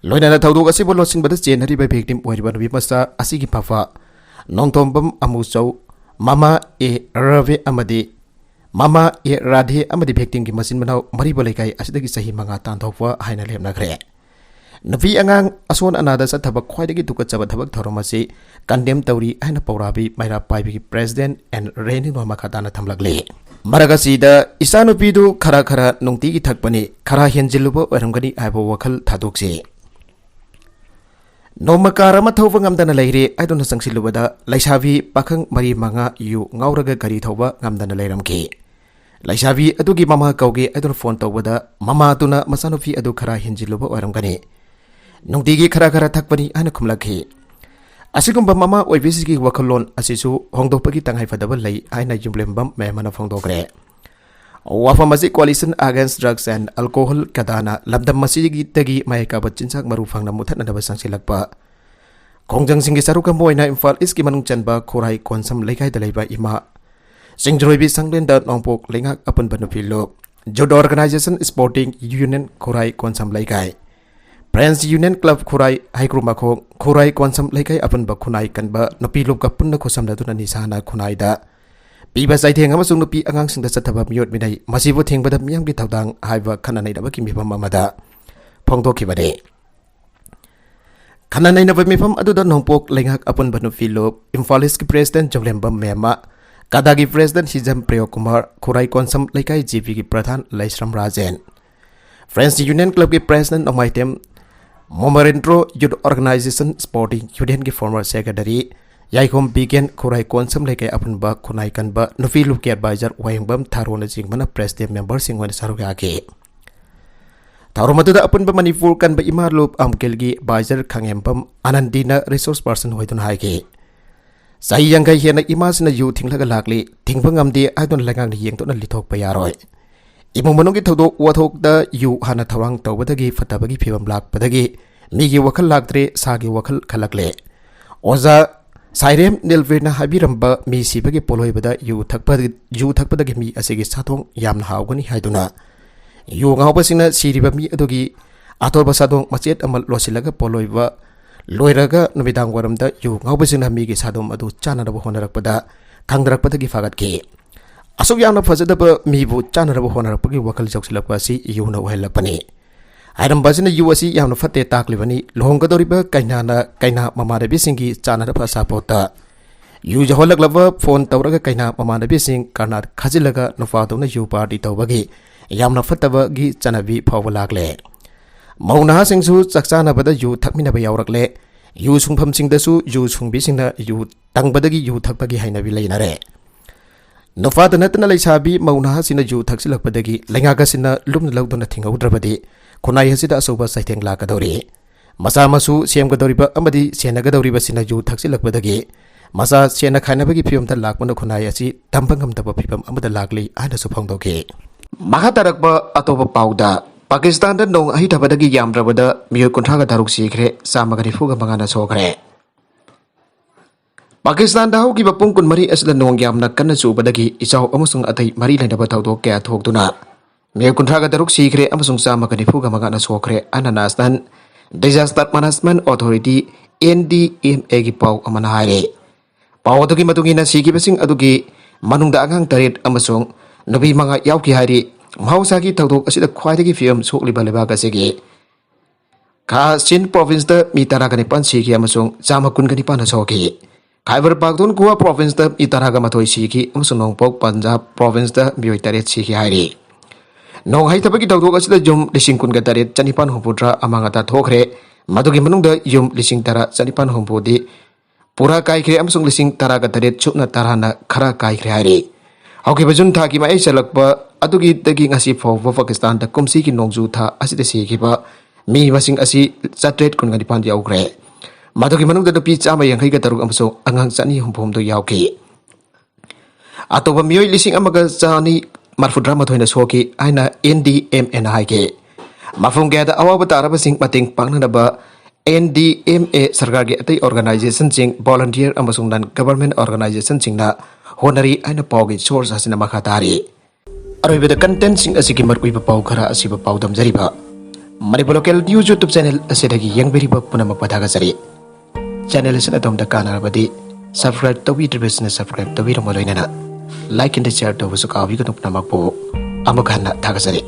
ꯂꯣꯏꯅꯅ ꯊꯧꯗꯣꯛ ꯑꯁꯤꯕꯨ ꯂꯣꯠꯁꯤꯟꯕꯗ ꯆꯦꯟꯅꯔꯤꯕ ꯚꯤꯛꯇꯤꯝ ꯑꯣꯏꯔꯤꯕ ꯅꯨꯄꯤ ꯃꯆꯥ ꯑꯁꯤꯒꯤ ꯃꯄꯥ ꯅꯣꯡꯊꯣꯝꯕꯝ ꯑꯃꯨꯆꯧ, ꯃꯃꯥ ꯑꯦ ꯔꯥꯙꯦ ꯑꯃꯗꯤ ꯃꯃꯥ ꯑꯦ ꯔꯥꯙꯦ ꯑꯃꯗꯤ ꯚꯤꯛꯇꯤꯝꯒꯤ ꯃꯆꯤꯟ ꯃꯅꯥꯎ ꯃꯔꯤꯕꯨ ꯂꯩꯀꯥꯏ ꯑꯁꯤꯗꯒꯤ ꯆꯍꯤ ꯃꯉꯥ ꯇꯥꯟꯊꯣꯛꯄ ꯍꯥꯏꯅ ꯂꯦꯞꯅꯈ꯭ꯔꯦ꯫ ꯅꯨꯄꯤ ꯑꯉꯥꯡ ꯑꯁꯣꯟ ꯑꯅꯥꯗ ꯆꯠꯊꯕ ꯈ꯭ꯋꯥꯏꯗꯒꯤ ꯇꯨꯀꯠꯆꯕ ꯊꯕꯛ ꯊꯧꯔꯝ ꯑꯁꯤ ꯀꯟꯗꯦꯝ ꯇꯧꯔꯤ ꯍꯥꯏꯅ ꯄꯧꯔꯥꯕꯤ ꯃꯩꯔꯥ ꯄꯥꯏꯕꯤꯒꯤ ꯄ꯭ꯔꯦꯁꯤꯗꯦꯟꯠ ꯑꯦꯟ ꯔꯦꯅꯨꯅ ꯃꯈꯥ ꯇꯥꯅ ꯊꯝꯂꯛꯂꯤ꯫ ꯃꯔꯛ ꯑꯁꯤꯗ ꯏꯆꯥꯅꯨꯄꯤꯗꯨ ꯈꯔ ꯈꯔ ꯅꯨꯡꯇꯤꯒꯤ ꯊꯛꯄꯅꯤ, ꯈꯔ ꯍꯦꯟꯖꯤꯜꯂꯨꯕ ꯑꯣꯏꯔꯝꯒꯅꯤ ꯍꯥꯏꯕ ꯋꯥꯈꯜ ꯊꯥꯗꯣꯛꯁꯤ꯫ ꯅꯣꯡꯃ ꯀꯥꯔ ꯑꯃ ꯊꯧꯕ ꯉꯝꯗꯅ ꯂꯩꯔꯦ ꯍꯥꯏꯗꯨꯅ ꯆꯪꯁꯤꯜꯂꯨꯕꯗ ꯂꯩꯁꯥꯕꯤ ꯄꯥꯈꯪ ꯃꯔꯤ ꯃꯉꯥ ꯌꯨ ꯉꯥꯎꯔꯒ ꯒꯥꯔꯤ ꯊꯧꯕ ꯉꯝꯗꯅ ꯂꯩꯔꯝꯈꯤ꯫ ꯂꯩꯁꯥꯕꯤ ꯑꯗꯨꯒꯤ ꯃꯃꯥ ꯀꯧꯒꯦ ꯍꯥꯏꯗꯨꯅ ꯐꯣꯟ ꯇꯧꯕꯗ ꯃꯃꯥꯗꯨꯅ ꯃꯆꯥꯅꯨꯄꯤ ꯑꯗꯨ ꯈꯔ ꯍꯦꯟꯖꯤꯜꯂꯨꯕ ꯑꯣꯏꯔꯝꯒꯅꯤ꯫ ꯅꯨꯡꯇꯤꯒꯤ ꯈꯔ ꯈꯔ ꯊꯛꯄꯅꯤ ꯍꯥꯏꯅ ꯈꯨꯝꯂꯛꯈꯤ꯫ ꯑꯁꯤꯒꯨꯝꯕ ꯃꯃꯥ ꯑꯣꯏꯕꯤꯁꯤꯒꯤ ꯋꯥꯈꯜꯂꯣꯟ ꯑꯁꯤꯁꯨ ꯍꯣꯡꯗꯣꯛꯄꯒꯤ ꯇꯉꯥꯏꯐꯗꯕ ꯂꯩ ꯍꯥꯏꯅ ꯌꯨꯝꯂꯦꯝꯕꯝ ꯃꯦꯝ ꯑꯃꯅ ꯐꯣꯡꯗꯣꯛꯈ꯭ꯔꯦ꯫ ꯋꯥꯐꯝ ꯑꯁꯤ Coalition Against Drugs and Alcohol, ꯀꯗꯥꯅ ꯂꯝꯗꯝ ꯑꯁꯤꯗꯒꯤ ꯃꯍꯩ ꯀꯥꯕ ꯆꯤꯟꯖꯥꯛ ꯃꯔꯨ ꯐꯪꯅ ꯃꯨꯊꯠꯅꯅꯕ ꯆꯪꯁꯤꯜꯂꯛꯄ ꯈꯣꯡꯖꯪꯁꯤꯡꯒꯤ ꯁꯔꯨꯛ ꯑꯃ ꯑꯣꯏꯅ ꯏꯝꯐꯥꯜ ꯏꯁꯀꯤ ꯃꯅꯨꯡ ꯆꯟꯕ ꯈꯨꯔꯥꯏ ꯀꯣꯟꯁꯝ ꯂꯩꯀꯥꯏꯗ ꯂꯩꯕ ꯏꯃꯥ ꯁꯤꯡꯖꯔꯣꯏꯕꯤ ꯁꯪꯂꯦꯟꯗ ꯅꯣꯡꯄꯣꯛ ꯂꯩꯉꯥꯛ ꯑꯄꯨꯟꯕ ꯅꯨꯄꯤ ꯂꯨꯞ, Youth Organization Sporting Union ꯈꯨꯔꯥꯏ ꯀꯣꯟꯁꯝ ꯂꯩꯀꯥꯏ, Friends Union Club ꯈꯨꯔꯥꯏ ꯍꯩꯀ꯭ꯔꯨ ꯃꯈꯣꯡ, ꯈꯨꯔꯥꯏ ꯀꯣꯟꯁꯝ ꯂꯩꯀꯥꯏ ꯑꯄꯨꯟꯕ ꯈꯨꯟꯅꯥꯏ ꯀꯟꯕ ꯅꯨꯄꯤ ꯂꯨꯞꯀ ꯄꯨꯟꯅ ꯈꯨꯠꯁꯝꯅꯗꯨꯅ ꯅꯤꯁꯥꯅ ꯈꯨꯟꯅꯥꯏꯗ ꯄꯤꯕ ꯆꯩꯊꯦꯡ ꯑꯃꯁꯨꯡ ꯅꯨꯄꯤ ꯑꯉꯥꯡꯁꯤꯡꯗ ꯆꯠꯊꯕ ꯃꯤꯑꯣꯠ ꯃꯤꯅꯩ ꯃꯁꯤꯕꯨ ꯊꯤꯡꯕꯗ ꯃꯤꯌꯥꯝꯒꯤ ꯊꯧꯗꯥꯡ ꯍꯥꯏꯕ ꯈꯟꯅ ꯅꯩꯅꯕꯒꯤ ꯃꯤꯐꯝ ꯑꯃꯗ ꯐꯣꯡꯗꯣꯛꯈꯤꯕꯅꯤ꯫ ꯈꯟꯅ ꯅꯩꯅꯕ ꯃꯤꯐꯝ ꯑꯗꯨꯗ ꯅꯣꯡꯄꯣꯛ ꯂꯩꯉꯥꯛ ꯑꯄꯨꯟꯕ ꯅꯨꯄꯤ ꯂꯨꯞ, ꯏꯝꯐꯥꯜ ꯏꯁꯀꯤ President ꯖꯧꯂꯦꯝꯕꯝ ꯃꯦꯝꯃ, ꯀꯗꯥꯒꯤ President ꯍꯤꯖꯝ ꯄ꯭ꯔꯤꯌꯣ ꯀꯨꯃꯥꯔ, ꯈꯨꯔꯥꯏ ꯀꯣꯟꯁꯝ ꯂꯩꯀꯥꯏ ꯖꯤ ꯄꯤꯒꯤ ꯄ꯭ꯔꯙꯥꯟ ꯂꯩꯁ꯭ꯔꯝ ꯔꯥꯖꯦꯟ, Friends Union Clubꯀꯤ President ꯅꯣꯡꯃꯥꯏꯊꯦꯝ ꯃꯣꯃꯔꯦꯟꯗ꯭ꯔꯣ, Youth Organization Sporting Unionꯒꯤ former secretary ꯌꯥꯏꯈꯣꯝ ꯕꯤꯒꯦꯟ, ꯈꯨꯔꯥꯏ ꯀꯣꯟꯁꯝ ꯂꯩꯀꯥꯏ ꯑꯄꯨꯟꯕ ꯈꯨꯟꯅꯥꯏ ꯀꯟꯕ ꯅꯨꯄꯤ ꯂꯨꯞꯀꯤ advisor ꯋꯥꯍꯦꯡꯕꯝ ꯊꯥꯔꯣꯅꯆꯤꯡꯕꯅ President memberꯁꯤꯡ ꯑꯣꯏꯅ ꯁꯔꯨꯛ ꯌꯥꯈꯤ꯫ ꯊꯧꯔꯝ ꯑꯗꯨꯗ ꯑꯄꯨꯟꯕ ꯃꯅꯤꯄꯨꯔ ꯀꯟꯕ ꯏꯃꯥ ꯂꯨꯞ ꯑꯝꯀꯤꯜꯒꯤ advisor ꯈꯥꯉꯦꯝꯕꯝ ꯑꯅꯟꯗꯤꯅ resource person ꯑꯣꯏꯗꯨꯅ ꯍꯥꯏꯈꯤ, ꯆꯍꯤ ꯌꯥꯡꯈꯩ ꯍꯦꯟꯅ ꯏꯃꯥꯁꯤꯅ ꯌꯨ ꯊꯤꯡꯂꯒ ꯂꯥꯛꯂꯤ, ꯊꯤꯡꯕ ꯉꯝꯗꯦ ꯍꯥꯏꯗꯨꯅ ꯂꯩꯉꯥꯛꯅ ꯌꯦꯡꯗꯣꯛꯅ ꯂꯤꯊꯣꯛꯄ ꯌꯥꯔꯣꯏ꯫ ꯏꯃꯨꯡ ꯃꯅꯨꯡꯒꯤ ꯊꯧꯗꯣꯛ ꯋꯥꯊꯣꯛꯇ ꯌꯨ ꯍꯥꯟꯅ ꯊꯧꯔꯥꯡ ꯇꯧꯕꯗꯒꯤ ꯐꯠꯇꯕꯒꯤ ꯐꯤꯕꯝ ꯂꯥꯛꯄꯗꯒꯤ ꯃꯤꯒꯤ ꯋꯥꯈꯜ ꯂꯥꯛꯇ꯭ꯔꯦ, ꯁꯥꯒꯤ ꯋꯥꯈꯜ ꯈꯜꯂꯛꯂꯦ꯫ ꯑꯣꯖꯥ ꯁꯥꯏꯔꯦꯝ ꯅꯤꯜꯕꯤꯔꯅ ꯍꯥꯏꯕꯤꯔꯝꯕ ꯃꯤ ꯁꯤꯕꯒꯤ ꯄꯣꯠꯂꯣꯏꯕꯗ ꯌꯨ ꯊꯛꯄ, ꯌꯨ ꯊꯛꯄꯗꯒꯤ ꯃꯤ ꯑꯁꯤꯒꯤ ꯁꯥꯊꯣꯡ ꯌꯥꯝꯅ ꯍꯥꯎꯒꯅꯤ ꯍꯥꯏꯗꯨꯅ ꯌꯨ ꯉꯥꯎꯕꯁꯤꯡꯅ ꯁꯤꯔꯤꯕ ꯃꯤ ꯑꯗꯨꯒꯤ ꯑꯇꯣꯞꯄ ꯁꯥꯗꯣꯡ ꯃꯆꯦꯠ ꯑꯃ ꯂꯣꯠꯁꯤꯜꯂꯒ ꯄꯣꯠꯂꯣꯏꯕ ꯂꯣꯏꯔꯒ ꯅꯨꯃꯤꯗꯥꯡ ꯋꯥꯏꯔꯝꯗ ꯌꯨ ꯉꯥꯎꯕꯁꯤꯡꯅ ꯃꯤꯒꯤ ꯁꯥꯗꯣꯡ ꯑꯗꯨ ꯆꯥꯅꯅꯕ ꯍꯣꯠꯅꯔꯛꯄꯗ ꯈꯪꯗꯔꯛꯄꯗꯒꯤ ꯐꯥꯒꯠꯈꯤ꯫ ꯑꯁꯨꯛ ꯌꯥꯝꯅ ꯐꯖꯗꯕ ꯃꯤꯕꯨ ꯆꯥꯅꯅꯕ ꯍꯣꯠꯅꯔꯛꯄꯒꯤ ꯋꯥꯈꯜ ꯌꯧꯁꯤꯜꯂꯛꯄ ꯑꯁꯤ ꯌꯨꯅ ꯑꯣꯏꯍꯜꯂꯛꯄꯅꯤ꯫ ꯍꯥꯏꯔꯝꯕ ꯑꯁꯤꯅ ꯌꯨ ꯑꯁꯤ ꯌꯥꯝꯅ ꯐꯠꯇꯦ ꯇꯥꯛꯂꯤꯕꯅꯤ꯫ ꯂꯨꯍꯣꯡꯒꯗꯧꯔꯤꯕ ꯀꯩꯅꯥꯅ ꯀꯩꯅꯥ ꯃꯃꯥꯟꯅꯕꯤꯁꯤꯡꯒꯤ ꯆꯥꯅꯅꯕ ꯑꯆꯥꯄꯣꯠꯇ ꯌꯨ ꯌꯧꯍꯜꯂꯛꯂꯕ ꯐꯣꯟ ꯇꯧꯔꯒ ꯀꯩꯅꯥ ꯃꯃꯥꯟꯅꯕꯤꯁꯤꯡ ꯀꯔꯅꯥꯠ ꯈꯥꯖꯤꯜꯂꯒ ꯅꯨꯄꯥꯗꯧꯅ ꯌꯨ party ꯇꯧꯕꯒꯤ ꯌꯥꯝꯅ ꯐꯠꯇꯕꯒꯤ ꯆꯠꯅꯕꯤ ꯐꯥꯎꯕ ꯂꯥꯛꯂꯦ꯫ ꯃꯧ ꯅꯍꯥꯁꯤꯡꯁꯨ ꯆꯥꯛ ꯆꯥꯅꯕꯗ ꯌꯨ ꯊꯛꯃꯤꯟꯅꯕ ꯌꯥꯎꯔꯛꯂꯦ꯫ ꯌꯨ ꯁꯨꯡꯐꯝꯁꯤꯡꯗꯁꯨ ꯌꯨ ꯁꯨꯡꯕꯤꯁꯤꯡꯅ ꯌꯨ ꯇꯪꯕꯗꯒꯤ ꯌꯨ ꯊꯛꯄꯒꯤ ꯍꯩꯅꯕꯤ ꯂꯩꯅꯔꯦ꯫ ꯅꯨꯄꯥꯗ ꯅꯠꯇꯅ ꯂꯩꯁꯥꯕꯤ ꯃꯧ ꯅꯍꯥꯁꯤꯡꯅ ꯌꯨ ꯊꯛꯆꯤꯜꯂꯛꯄꯗꯒꯤ ꯂꯩꯉꯥꯛ ꯑꯁꯤꯅ ꯂꯨꯝꯅ ꯂꯧꯗꯨꯅ ꯊꯤꯡꯍꯧꯗ꯭ꯔꯕꯗꯤ ꯈꯨꯟꯅꯥꯏ ꯑꯁꯤꯗ ꯑꯆꯧꯕ ꯆꯩꯊꯦꯡ ꯂꯥꯛꯀꯗꯧꯔꯤ꯫ ꯃꯆꯥ ꯃꯁꯨ ꯁꯦꯝꯒꯗꯧꯔꯤꯕ ꯑꯃꯗꯤ ꯁꯦꯟꯅꯒꯗꯧꯔꯤꯕꯁꯤꯅ ꯌꯨ ꯊꯛꯆꯤꯜꯂꯛꯄꯗꯒꯤ ꯃꯆꯥ ꯁꯦꯟꯅ ꯈꯥꯏꯅꯕꯒꯤ ꯐꯤꯕꯝꯗ ꯂꯥꯛꯄꯅ ꯈꯨꯟꯅꯥꯏ ꯑꯁꯤ ꯇꯝꯕ ꯉꯝꯗꯕ ꯐꯤꯕꯝ ꯑꯃꯗ ꯂꯥꯛꯂꯤ ꯍꯥꯏꯅꯁꯨ ꯐꯣꯡꯗꯣꯛꯈꯤ꯫ ꯃꯈꯥ ꯇꯥꯔꯛꯄ ꯑꯇꯣꯞꯄ ꯄꯥꯎꯗ, ꯄꯥꯀꯤꯁꯇꯥꯟꯗ ꯅꯣꯡ ꯍꯩꯊꯕꯗꯒꯤ ꯌꯥꯝꯗ꯭ꯔꯕꯗ ꯃꯤꯑꯣꯏ ꯀꯨꯟꯊ꯭ꯔꯥꯒ ꯇꯔꯨꯛ ꯁꯤꯈ꯭ꯔꯦ, ꯆꯥꯝꯃꯒ ꯅꯤꯐꯨꯒ ꯃꯉꯥꯅ ꯁꯣꯛꯈ꯭ꯔꯦ꯫ ꯄꯥꯀꯤꯁꯇꯥꯟꯗ ꯍꯧꯈꯤꯕ ꯄꯨꯡ ꯀꯨꯟꯃꯔꯤ ꯑꯁꯤꯗ ꯅꯣꯡ ꯌꯥꯝꯅ ꯀꯟꯅ ꯆꯨꯕꯗꯒꯤ ꯏꯆꯥꯎ ꯑꯃꯁꯨꯡ ꯑꯇꯩ ꯃꯔꯤ ꯂꯩꯅꯕ ꯊꯧꯗꯣꯛ ꯀꯌꯥ ꯊꯣꯛꯇꯨꯅ ꯃꯤꯑꯣꯏ ꯀꯨꯟꯊ꯭ꯔꯥꯒ ꯇꯔꯨꯛ ꯁꯤꯈ꯭ꯔꯦ ꯑꯃꯁꯨꯡ ꯆꯥꯝꯃꯒ ꯅꯤꯐꯨꯒ ꯃꯉꯥꯅ ꯁꯣꯛꯈ꯭ꯔꯦ ꯍꯥꯏꯅ National Disaster Management Authority, N D M A ꯒꯤ ꯄꯥꯎ ꯑꯃꯅ ꯍꯥꯏꯔꯤ꯫ ꯄꯥꯎ ꯑꯗꯨꯒꯤ ꯃꯇꯨꯡ ꯏꯟꯅ ꯁꯤꯈꯤꯕꯁꯤꯡ ꯑꯗꯨꯒꯤ ꯃꯅꯨꯡꯗ ꯑꯉꯥꯡ ꯇꯔꯦꯠ ꯑꯃꯁꯨꯡ ꯅꯨꯄꯤ ꯃꯉꯥ ꯌꯥꯎꯈꯤ ꯍꯥꯏꯔꯤ꯫ ꯃꯍꯧꯁꯥꯒꯤ ꯊꯧꯗꯣꯛ ꯑꯁꯤꯗ ꯈ꯭ꯋꯥꯏꯗꯒꯤ ꯐꯤꯕꯝ ꯁꯣꯛꯂꯤꯕ ꯂꯩꯕꯥꯛ ꯑꯁꯤꯒꯤ ꯈꯥ ꯁꯤꯟ ꯄ꯭ꯔꯣꯚꯤꯟꯁꯇ ꯃꯤ ꯇꯔꯥꯒ ꯅꯤꯄꯥꯟ ꯁꯤꯈꯤ ꯑꯃꯁꯨꯡ ꯆꯥꯝꯃ ꯀꯨꯟꯒ ꯅꯤꯄꯥꯟꯅ ꯁꯣꯛꯈꯤ꯫ ꯈꯥꯏꯕꯔ ꯄꯥꯈꯇꯨꯟꯈ꯭ꯋꯥ ꯄ꯭ꯔꯣꯚꯤꯟꯁꯇ ꯃꯤ ꯇꯔꯥꯒ ꯃꯥꯊꯣꯏ ꯁꯤꯈꯤ ꯑꯃꯁꯨꯡ ꯅꯣꯡꯄꯣꯛ ꯄꯟꯖꯥꯕ ꯄ꯭ꯔꯣꯚꯤꯟꯁꯇ ꯃꯤꯑꯣꯏ ꯇꯔꯦꯠ ꯁꯤꯈꯤ ꯍꯥꯏꯔꯤ꯫ ꯅꯣꯡ ꯍꯩꯊꯕꯒꯤ ꯊꯧꯗꯣꯛ ꯑꯁꯤꯗ ꯌꯨꯝ ꯂꯤꯁꯤꯡ ꯀꯨꯟꯒ ꯇꯔꯦꯠ ꯆꯅꯤꯄꯥꯟ ꯍꯨꯝꯐꯨꯇꯔꯥ ꯑꯃꯥꯡ ꯑꯇꯥ ꯊꯣꯛꯈ꯭ꯔꯦ꯫ ꯃꯗꯨꯒꯤ ꯃꯅꯨꯡꯗ ꯌꯨꯝ ꯂꯤꯁꯤꯡ ꯇꯔꯥ ꯆꯅꯤꯄꯥꯟ ꯍꯨꯝꯐꯨꯗꯤ ꯄꯨꯔꯥ ꯀꯥꯏꯈ꯭ꯔꯦ ꯑꯃꯁꯨꯡ ꯂꯤꯁꯤꯡ ꯇꯔꯥꯒ ꯇꯔꯦꯠ ꯁꯨꯞꯅ ꯇꯔꯥꯅ ꯈꯔ ꯀꯥꯏꯈ꯭ꯔꯦ ꯍꯥꯏꯔꯤ꯫ ꯍꯧꯈꯤꯕ ꯖꯨꯟ ꯊꯥꯒꯤ ꯃꯌꯥꯏ ꯆꯜꯂꯛꯄ ꯑꯗꯨꯒꯤꯗꯒꯤ ꯉꯁꯤ ꯐꯥꯎꯕ ꯄꯥꯀꯤꯁꯇꯥꯟꯗ ꯀꯨꯝꯁꯤꯒꯤ ꯅꯣꯡꯖꯨ ꯊꯥ ꯑꯁꯤꯗ ꯁꯤꯈꯤꯕ ꯃꯤ ꯃꯁꯤꯡ ꯑꯁꯤ ꯆꯥꯇ꯭ꯔꯦꯠ ꯀꯨꯟꯒ ꯅꯤꯄꯥꯟ ꯌꯧꯈ꯭ꯔꯦ꯫ ꯃꯗꯨꯒꯤ ꯃꯅꯨꯡꯗ ꯅꯨꯄꯤ ꯆꯥꯝꯃ ꯌꯥꯡꯈꯩꯒ ꯇꯔꯨꯛ ꯑꯃꯁꯨꯡ ꯑꯉꯥꯡ ꯆꯅꯤ ꯍꯨꯝꯐꯨ ꯍꯨꯝꯗꯣꯏ ꯌꯥꯎꯈꯤ꯫ ꯑꯇꯣꯞꯄ ꯃꯤꯑꯣꯏ ꯂꯤꯁꯤꯡ ꯑꯃꯒ ꯆꯅꯤ ꯃꯔꯐꯨꯇꯔꯥ ꯃꯥꯊꯣꯏꯅ ꯁꯣꯛꯈꯤ ꯍꯥꯏꯅ N D M A ꯅ ꯍꯥꯏꯈꯤ꯫ ꯃꯐꯝ ꯀꯌꯥꯗ ꯑꯋꯥꯕ ꯇꯥꯔꯕꯁꯤꯡ ꯃꯇꯦꯡ ꯄꯥꯡꯅꯅꯕ N D M A ꯁꯔꯀꯥꯔꯒꯤ ꯑꯇꯩ organization ꯁꯤꯡ, volunteer ꯑꯃꯁꯨꯡ non government organization ꯁꯤꯡꯅ ꯍꯣꯠꯅꯔꯤ ꯍꯥꯏꯅ ꯄꯥꯎꯒꯤ source ꯑꯁꯤꯅ ꯃꯈꯥ ꯇꯥꯔꯤ꯫ ꯑꯔꯣꯏꯕꯗ content ꯁꯤꯡ ꯑꯁꯤꯒꯤ ꯃꯔꯨꯑꯣꯏꯕ ꯄꯥꯎ ꯈꯔ ꯑꯁꯤꯕꯨ ꯄꯥꯎꯗꯝꯖꯔꯤꯕ Manipur Local News YouTube channel ꯑꯁꯤꯗꯒꯤ ꯌꯦꯡꯕꯤꯔꯤꯕ ꯄꯨꯝꯅꯃꯛꯄꯨ ꯊꯥꯒꯠꯆꯔꯤ꯫ Channel ꯑꯁꯤꯅ ꯑꯗꯣꯝꯗ ꯀꯥꯟꯅꯔꯕꯗꯤ subscribe ꯇꯧꯕꯤꯗ꯭ꯔꯤꯕꯁꯤꯡꯅ subscribe ꯇꯧꯕꯤꯔꯝꯕ ꯂꯣꯏꯅꯅ like and share ꯇꯧꯕꯁꯨ ꯀꯥꯎꯕꯤꯒꯅꯨ꯫ ꯄꯨꯝꯅꯃꯛꯄꯨ ꯑꯃꯨꯛ ꯍꯟꯅ ꯊꯥꯒꯠꯆꯔꯤ꯫